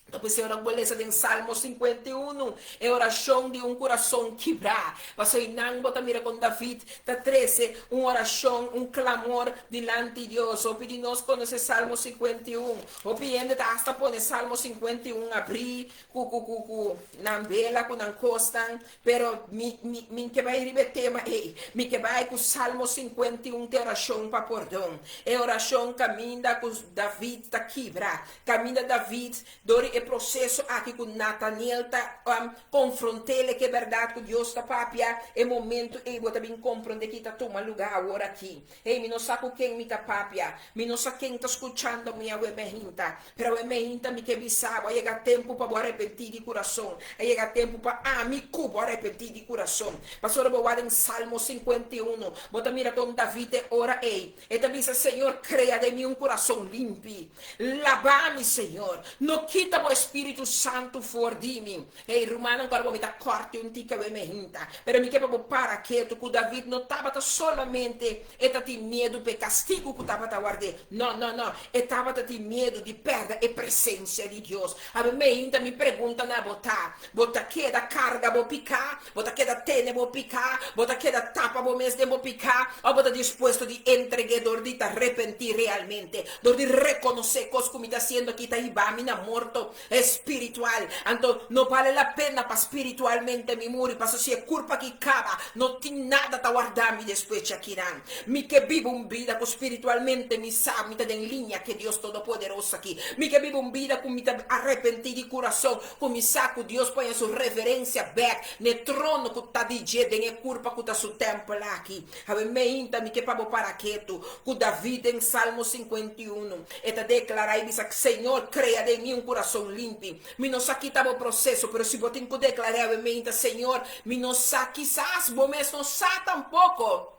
Ta p'esei ora ku bo lesa den Salmo 51, e orashon di un kurason kibrá, pasobra einan bo ta mira kon David ta trese un orashon, un klamor dilanti Dios. Hopi di nos konosé Salmo 51. Hopi hende ta asta pone Salmo 51 abrí ku ku ku ku nan bela, ku nan kosnan. Pero mi, mi, mi ke bai riba e tema ei. Mi ke bai ku Salmo 51 te orashon pa pordon. E orashon kaminda ku David ta kibra. Kaminda David, dor di e proseso aki ku Nataniel ta um, konfront'el ku e bèrdat ku Dios ta papia, e momento ei bo ta bin komprondé ki ta tuma lugá awor aki. Hey, mi no sa ku ken mi ta papia. Mi no sa ken ta skuchando mi awe mehinta. Pero awe mehinta mi ke bisa bo, a yega tempu pa bo arepentí di kurason. A yega tempu pa ami ku bo arepentí di kurason. Pasobra bo wak den Salmo 51, bo ta mira kon David e ora ei, e ta bisa, Señor, krea den mi un kurason limpi. Laba mi, Señor. No kita bo Espíritu Santu for di mi. Hey, rumannan, ku ora bo mi ta kòrti un tiki awe mehinta. Pero mi ke pa bo para ketu ku David no tabata solamente e ta tin miedu p'e kastigu ku tabata ward'é. No, no, no. E tabata tin miedu di pèrdè e presensia di Dios. Awe mehinta mi pregunta na bo ta, Bo ta keda karga bo piká? Bo ta keda tene bo piká? Bo ta keda tapa bo mes den bo piká? Òf bo ta dispuesto di entreg'é dor di ta repentí realmente, dor di rekonosé kos ku mi ta hasiendo aki ta hiba mi na morto espiritual? Anto, no bale la pena pa spiritualmente mi muri, pasobra si e kurpa aki kaba, no tin nada ta warda mi despues djakinan. Mi ke biba un bida ku spiritualmente mi sa mi ta den liña ku e Dios Todopoderoso aki. Mi ke biba un bida ku mi ta arepentí di kurason, ku mi sa ku Dios poña su reverensia bèk n'e trono ku ta di dje den e kurpa ku ta su tèmpel aki. Awe meinta mi ke pa bo para ketu ku David den Salmo 51. E ta deklará i bisa, Señor, krea den mi un kurason limpi. Mi no sa kita bo proseso, pero si bo tin ku deklar'é awe meinta, Señor, mi no sa, kisas bo mes no sa tampoko,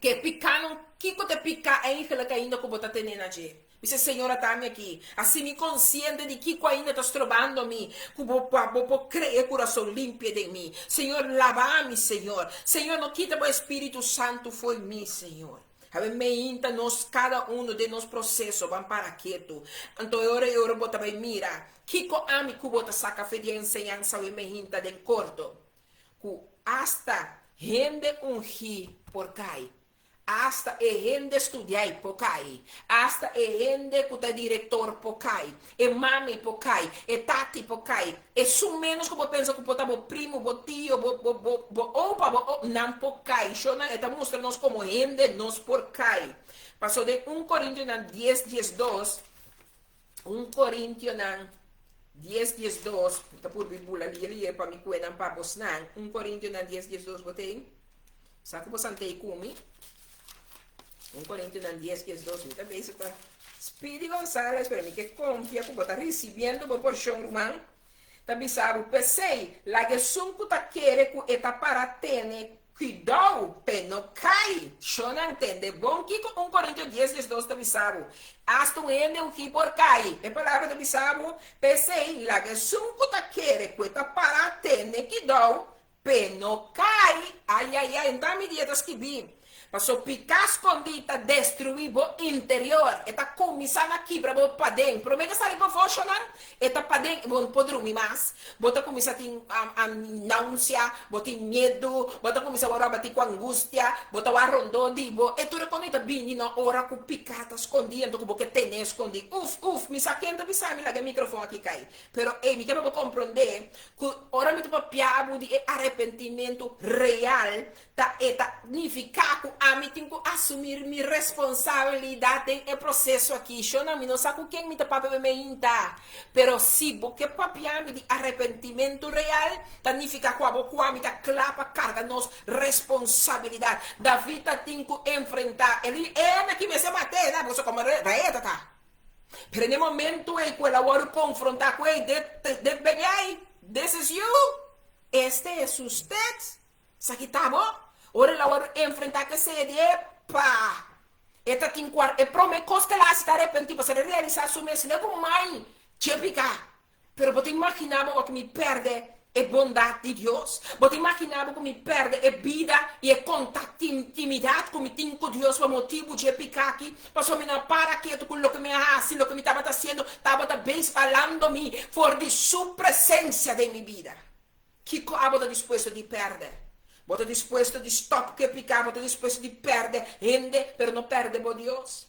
ke pikánan, kiko ta e piká eigenlijk ainda ku bo ta tene na dje. Bisa, Señor, ata mi aki. Hasi mi konsiente di kiko ainda ta strobando mi ku bo pa bo por krea e kurason limpia den mi. Señor, laba mi, Señor. Señor, no kita bo Espíritu Santu fo'i mi, Señor. Awe meinta nos kada uno den nos proseso ban para ketu. Anto e ora e ora bo ta bai mira kiko ami ku bo ta saka fe di e enseñansa awe meinta den korto. Ku asta hende ungí por kai. Asta e hende studiai por kai. Asta e hende ku ta direktor por kai. E mami por kai. E tati por kai. Esun ménos ku bo pensa ku por ta bo primu, bo tio, bo bo bo bo opa, bo o, nan por kai. Shownan e ta mustra nos komo hende nos por kai. Paso den un Korintionan dies 12, un Korintionan dies 12, mi ta purbi bula lie lie pa mi kue nan pa bosnan. Un Korintionan dies 12 bo tei? Sa ku bo sant'ei ku mi? Un Korintionan dies 12, mi ta bezig ta Speedy Gonzales, pero mi ke konfia ku bo ta risibiendo bo porshon, ruman. Ta bisa bo, P'esei, laga esun ku ta kere ku e ta para tene kuidou p'e no kai. Shonnan, tende bon kiko un Korintio dies 12 ta bisa bo. Asta un hende ungí por kai. E palabra ta bisa bo, P'esei, laga esun ku ta kere ku e ta para tene kuidou. P'e no kai, ai ai ai, nta mi dia ta skibí. Paso piká skondí ta destruí bo interior, e ta kuminsá na kibra bo paden. Promé ke sali pafó, shonnan, e ta paden, bo no por drumi mas, bo ta kuminsá tin naunsia, bo tin miedu, bo ta kuminsá wòrdu abatí ku angustia, bo ta wak rondó di bo. E tur e kos ei ta bini na ora ku piká ta skondí, anto ku bo ke ten'é skondí. Uf, uf, mi sa ken ta bisa mi laga e mikrofon aki kai. Pero, ey, mi ke pa bo komprondé ku ora mi ta papia abo di e arepentimentu real, ta e ta nifiká ku ami tin ku asumir mi responsabilidat den e proseso aki. Shonnan, mi no sa ku ken mi ta papia be meinta, pero si bo ke papia mi di arepentimentu real, ta nifiká ku abo ku ami ta kla pa karga nos responsabilidat. David ta tin ku enfrentá e li e na ki mester mat'é, na, pasobra komo rei e ta ta. Pero n'e momento ei ku el a wòrdu konfrontá ku ei, de, de, bebé, this is you, este es usted, esaki ta bo. Ora el a wòrdu enfrentá ku esei, e di, Epa! E ta tin ku e promé kos ku el a hasi ta arepentí, pasobra el a realisá su mes, Legu mai dje piká. Pero bo ta imaginá bo ku mi pèrdè e bondat di Dios? Bo ta imaginá bo ku mi pèrdè e bida i e kontakto i intimidat ku mi tin ku Dios pa motibu dje piká aki? Pasobra mi no a para ketu ku loke mi a hasi, loke mi tabata hasiendo tabata beis halando mi for di Su presensia den mi bida. Kiko abo ta dispuesto di pèrdè? Bo ta dispuesto di stòp ku e piká? Bo ta dispuesto di pèrdè hende pero no pèrdè bo Dios?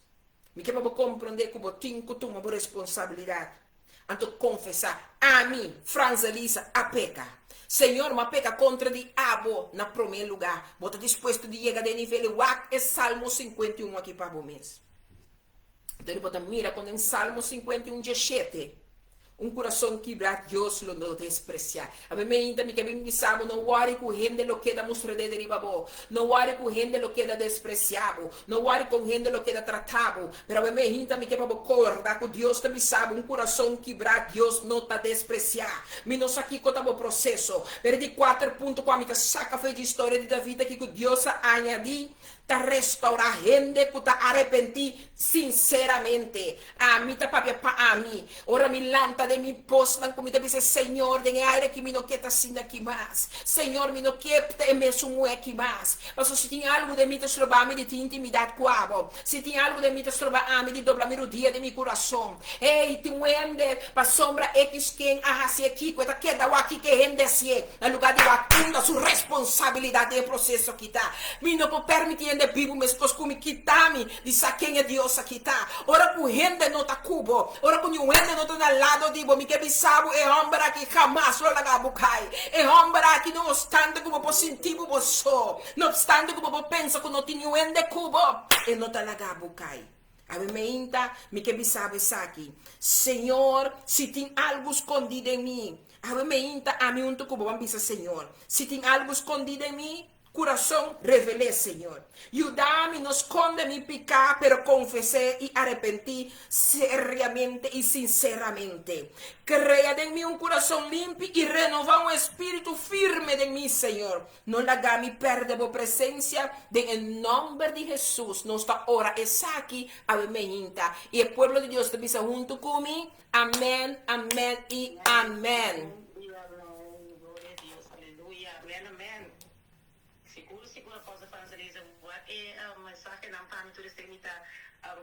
Mi ke pa bo komprondé ku bo tin ku tuma bo responsabilidat. Anto konfesá, Ami, Frans Elisa, a peka. Señor, mi a peka kontra di abo na promé lugá. Bo ta dispuesto di yega den nivel ei? Wak e Salmo 51 aki pa bo mes. Anto bo ta mira kon den Salmo 51 17, Un kurason kibrá Dios lo no despresiá. Awe meinta mi ke bin bisa bo, no wòri ku hende lo keda mustra dede riba bo. No wòri ku hende lo keda despresiá bo. No wòri kon hende lo keda tratá bo. Pero awe meinta mi ke pa bo kòrda ku Dios ta bisa bo, un kurason kibrá Dios no ta despresiá. Mi no sa kiko ta bo proseso, pero e di kuater punto ku ami ta saka for di historia di David aki ku Dios a añadí ta restaurá hende ku ta arepentí sinseramente. Ami ta papia pa ami. Ora mi lanta den mi posnan ku mi ta bisa, Señor, den e aire aki mi no ke ta asina aki mas. Señor, mi no ke ta e mesun muhé aki mas. Pasobra si tin algu den mi ta stroba mi di tin intimidat ku abo, si tin algu den mi ta stroba ami di dobla mi rudia den mi kurason, hey, tin un hende pasobra ekis ken a hasi e kiko, e ta keda wak kiko e hende hasié. Na lugá di wak unda su responsabilidat den e proseso aki ta. Mi no por permití hende bibu meskos ku mi kita mi di sa ken e Dios aki ta. Ora ku hende no ta ku bo, ora ku niun hende no ta na lado di bo, mi ke bisa bo e hòmber aki hamas lo laga bo kai. E hòmber aki no obstante ku bo por sinti bo bo so, no obstante ku bo por pensa ku no tin niun hende ku bo, e no ta laga bo kai. Awe meinta mi ke bisa bo esaki, Señor, si tin algu skondí den mi, awe meinta ami huntu ku bo ban bisa, Señor, si tin algu skondí den mi kurason, revel'é, Señor. Yuda mi no skonde mi piká, pero konfes'é i arepentí seriamente i sinseramente. Krea den mi un kurason limpi i renová un espíritu firme den mi, Señor. No laga mi pèrdè bo presensia, den e nòmber di Hesus nos ta ora esaki awe meinta. I e pueblo di Dios ta bisa huntu ku mi, Amèn, amèn i amèn. Amèn, gloria a Dios, aleluya, amèn, amèn. Sigur, sigur Apostel Franz-Elisa, wak e mensahenan pa mi tur esei mi ta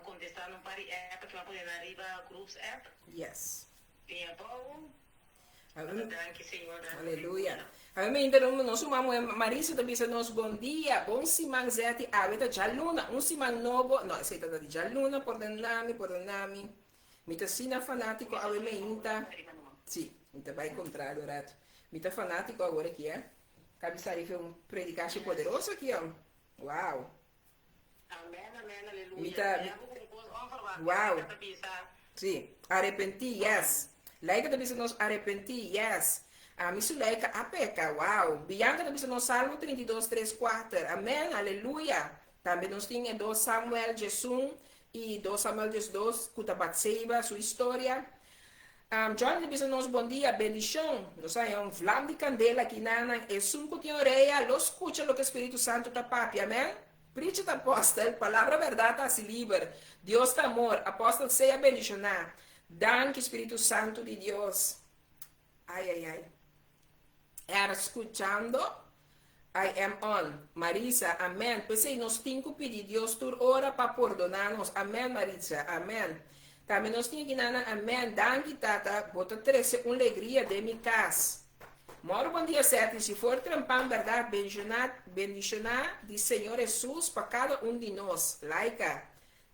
kontestá na un par di app ku mi a pone nan riba groups app. Yes. Bin abou. Aleluya. Awe mainta nos suma muhe Marisa ta bisa nos bon dia, bon siman Zetty, awe ta djaluna, un siman nobo, no esei ta di djaluna, pordonami, pordonami, mi ta asina fanatiko awe mainta, si, mi ta bai kontrado rato, mi ta fanatiko awor aki eh, ka bisa riba un predikashi poderoso aki oh, wow. Mi ta, wow. Sí, arepentí, yes. Laika ta bisa nos arepentí, yes. Ami Suleika a peka, wow. Bianca ta bisa nos Salmo 32, 3, 4. Amén, aleluya. Tambe nos tin e 2 Samuel 11 i 2 Samuel 12 ku ta Batseba su historia. Johnny ta bisa nos bon dia, bendishon. Nos a haña un vlam di kandela aki nanan. Esun ku tin orea lo skucha loke Spiritu Santu ta papia. Amen. Preach it Apostel, palabra bèrdat ta hasi liber. Dios ta amor. Apostel sea bendishoná. Danki Spiritu Santu di Dios. Ai ai ai. Era skuchando. I am on. Marisa, Amen. P'esei nos tin ku pidi Dios tur ora pa pordoná nos. Amen, Maritza. Amen. Tambe nos tin aki nan Amen. Danki, Tata. Bo ta trese un legria den mi kas. Mòru bon dia, Seti. Si for trempan bèrdat, bendishoná, bendishoná di Señor Hesus pa kada un di nos. Laika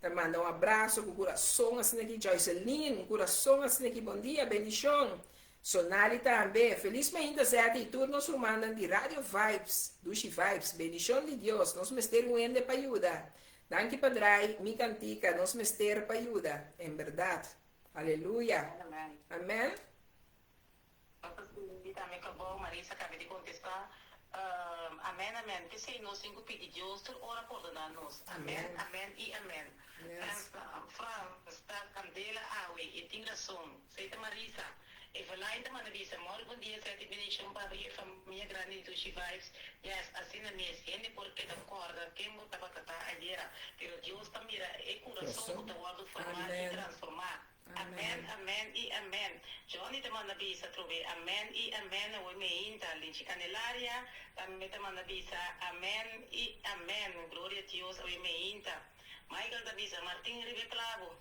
ta manda un abraso ku kurason asina aki. Joyceline, un kurason asina aki. Bon dia, bendishon. Sonali tambe. Felis mainta Zeti y tur nos rumannan di Radio Vibes, Dushi Vibes. Bendicion di Dios. Nos mester un hende pa yuda. Danki pa draai mi cantica. Nos mester pa yuda. En berdad. Aleluya. Amen. Amen. Pastor Cindy tambe cabou Marisa cabe di contesta Amen amen pesey nos tin cu pidi Dios tur ora pordona nos amen amen y amen Frans ta candela awe e tin rason sey ta Marisa Eveline ta manda bisa mor bon dia seti bendición pa bo y e famia grandi di Dushi Vibes yes asina mes hende por keda corda ken bo tabata ta ayera pero Dios ta mira e curason cu ta wordo forma y transforma Amen amen y amen Johnny ta manda bisa atrobe amen y amen awe meinta Linchi Candelaria tambe ta manda bisa amen y amen gloria Dios awe meinta Michael ta bisa Martin riba e clavo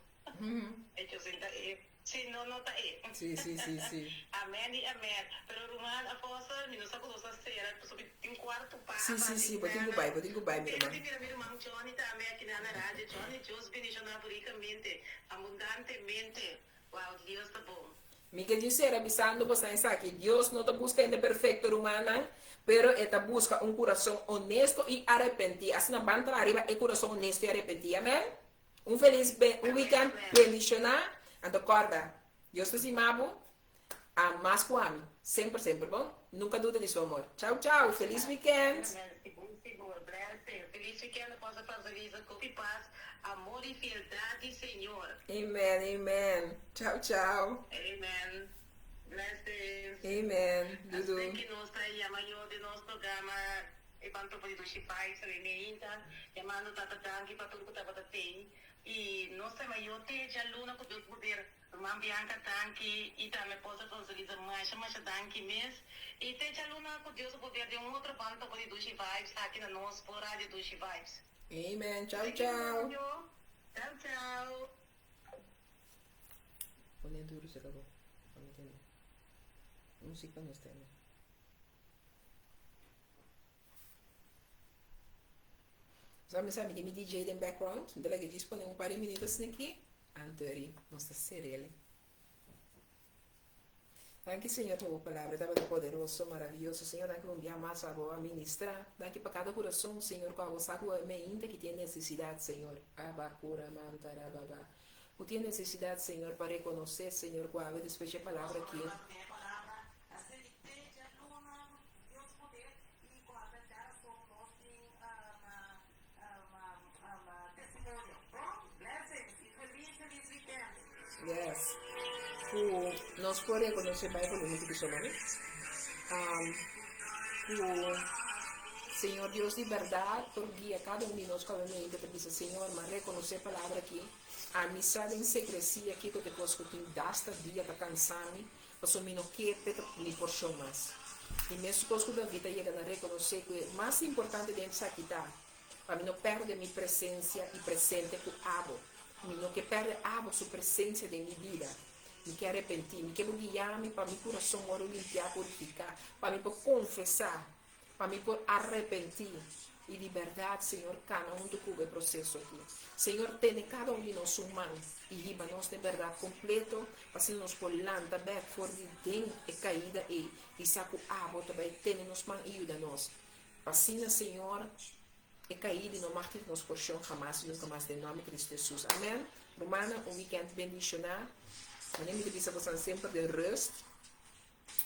hecho sin ta e si no no ta e Sí sí sí sí. Amen y amen pero ruman apostel mi no sa cu nos a cera pasobra mi tin cuarto pa Sí sí sí bo tin cu bai bo tin cu bai mi Pero ruman. di mira mi ruman Johnny tambe aki na na radio Johnny Dios bendiciona bo ricamente Abundantemente. Wow, Dios ta bon. Mi ke djis sera bisando bosan esaki, Dios no ta buska hende perfecto, rumannan, pero E ta buska un kurason honesto i arepentí. Asina ban traha riba e kurason honesto i arepentí. Amen? Un felis un weekend bendishoná. Anto kòrda, Dios ta stima bo a mas ku ami. Semper, semper, bon? Nunka duda di su amor. Chau, chau. Felis weekend. Amen. Sigur, sigur. Blessing. Felis weekend Apostle Francelisa. Hopi paz, amor y fieldad di Señor. Amen, amen. Chau, chau. Amen. Blessings. Amen. Dudu. Asina ki nos ta yama yo den nos programa E Pantopo di Dushi Vibes awe meinta. Yamando Tata danki pa tur ku tabata tei. Y nos ta yama yo te djaluna ku Dios poder. Ruman Bianca danki y tambe Apostel Francelisa masha masha danki mes y te djaluna cu Dios a poder den un otro ban topa di Dushi Vibes aki na nos por Radio Dushi Vibes. Amen chao chao. Chao chao. Pone duro se acabó. Pa mi tende. Music pa nos tende. Sa mi sa mi tin mi DJ den background. Mi ta laga djis pone un par di minuto asina aki. Anto eri nos ta serele. Danki Señor pa bo palabra tabata poderoso, maraviyoso. Señor, danki pa un bia mas abo a ministra. Danki pa kada kurason, Señor, ku abo sa ku e meinta ki tin nesesidat, Señor. Aba kura manta rababa. Ku tin nesesidat, Señor, pa rekonosé, Señor, ku awe despues dje palabra aki. Yes. Ku nos por rekonosé bai volumen di solo mi. Ku Señor Dios di bèrdat por guia kada un di nos ku awe mente ta bisa Señor m'a rekonosé palabra aki. Ami sa den sekresia kiko ta e kos ku tin dasta dia ta kansa mi pasobra mi no ke p'e ta mi porshon mas. I meskos ku David a yega na rekonosé ku e mas importante den esaki ta pa mi no pèrdè mi presensia i presente ku abo. Mi no ke pèrdè abo su presensia den mi bida. Mi ke arepentí. Mi ke bo guia mi pa mi kurason wòrdu limpiá, purifiká, pa mi por konfesá, pa mi por arepentí i di bèrdat, Señor, kana huntu ku bo e proseso aki. Señor, tene kada un di nos su man i hiba nos den bèrdat kompleto, pa asina nos por lanta bèk for di den e kaida ei i sa ku abo ta bai tene nos man i yuda nos. Pa asina, Señor, e kaida i no mag tin nos porshon hamas i nunka mas den nòmber di Kristu Hesus. Amèn. Rumannan, un wikènt bendishoná. Manera mi ta bisa bosan semper den rust.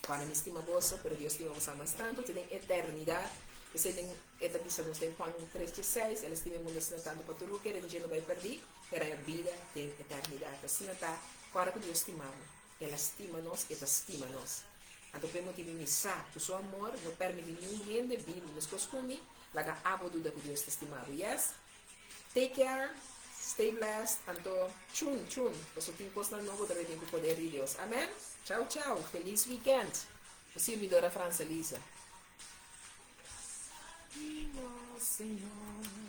Ora mi stima boso, pero Dios stima boso mas tantu, te den eternidat. P'esei den E ta bisa nos den Juan tres dieseis, El a stima e mundu asina tantu pa tur ku kere den dje no bai pèrdí, pero haña bida den eternidat. Asina ta, ora ku Dios stima bo, El a stima nos, E ta stima nos. Anto p'e motibu mi sa ku Su amor no pèrmití niun hende bini meskos ku mi, laga abo duda ku Dios ta stima bo. Yes. Take care, stay blessed, anto chun chun, paso tin cosnan nobo ta bini cu poder di Dios. Amen. Chao chao, feliz weekend. Bo sirbidora Francelisa. Señor.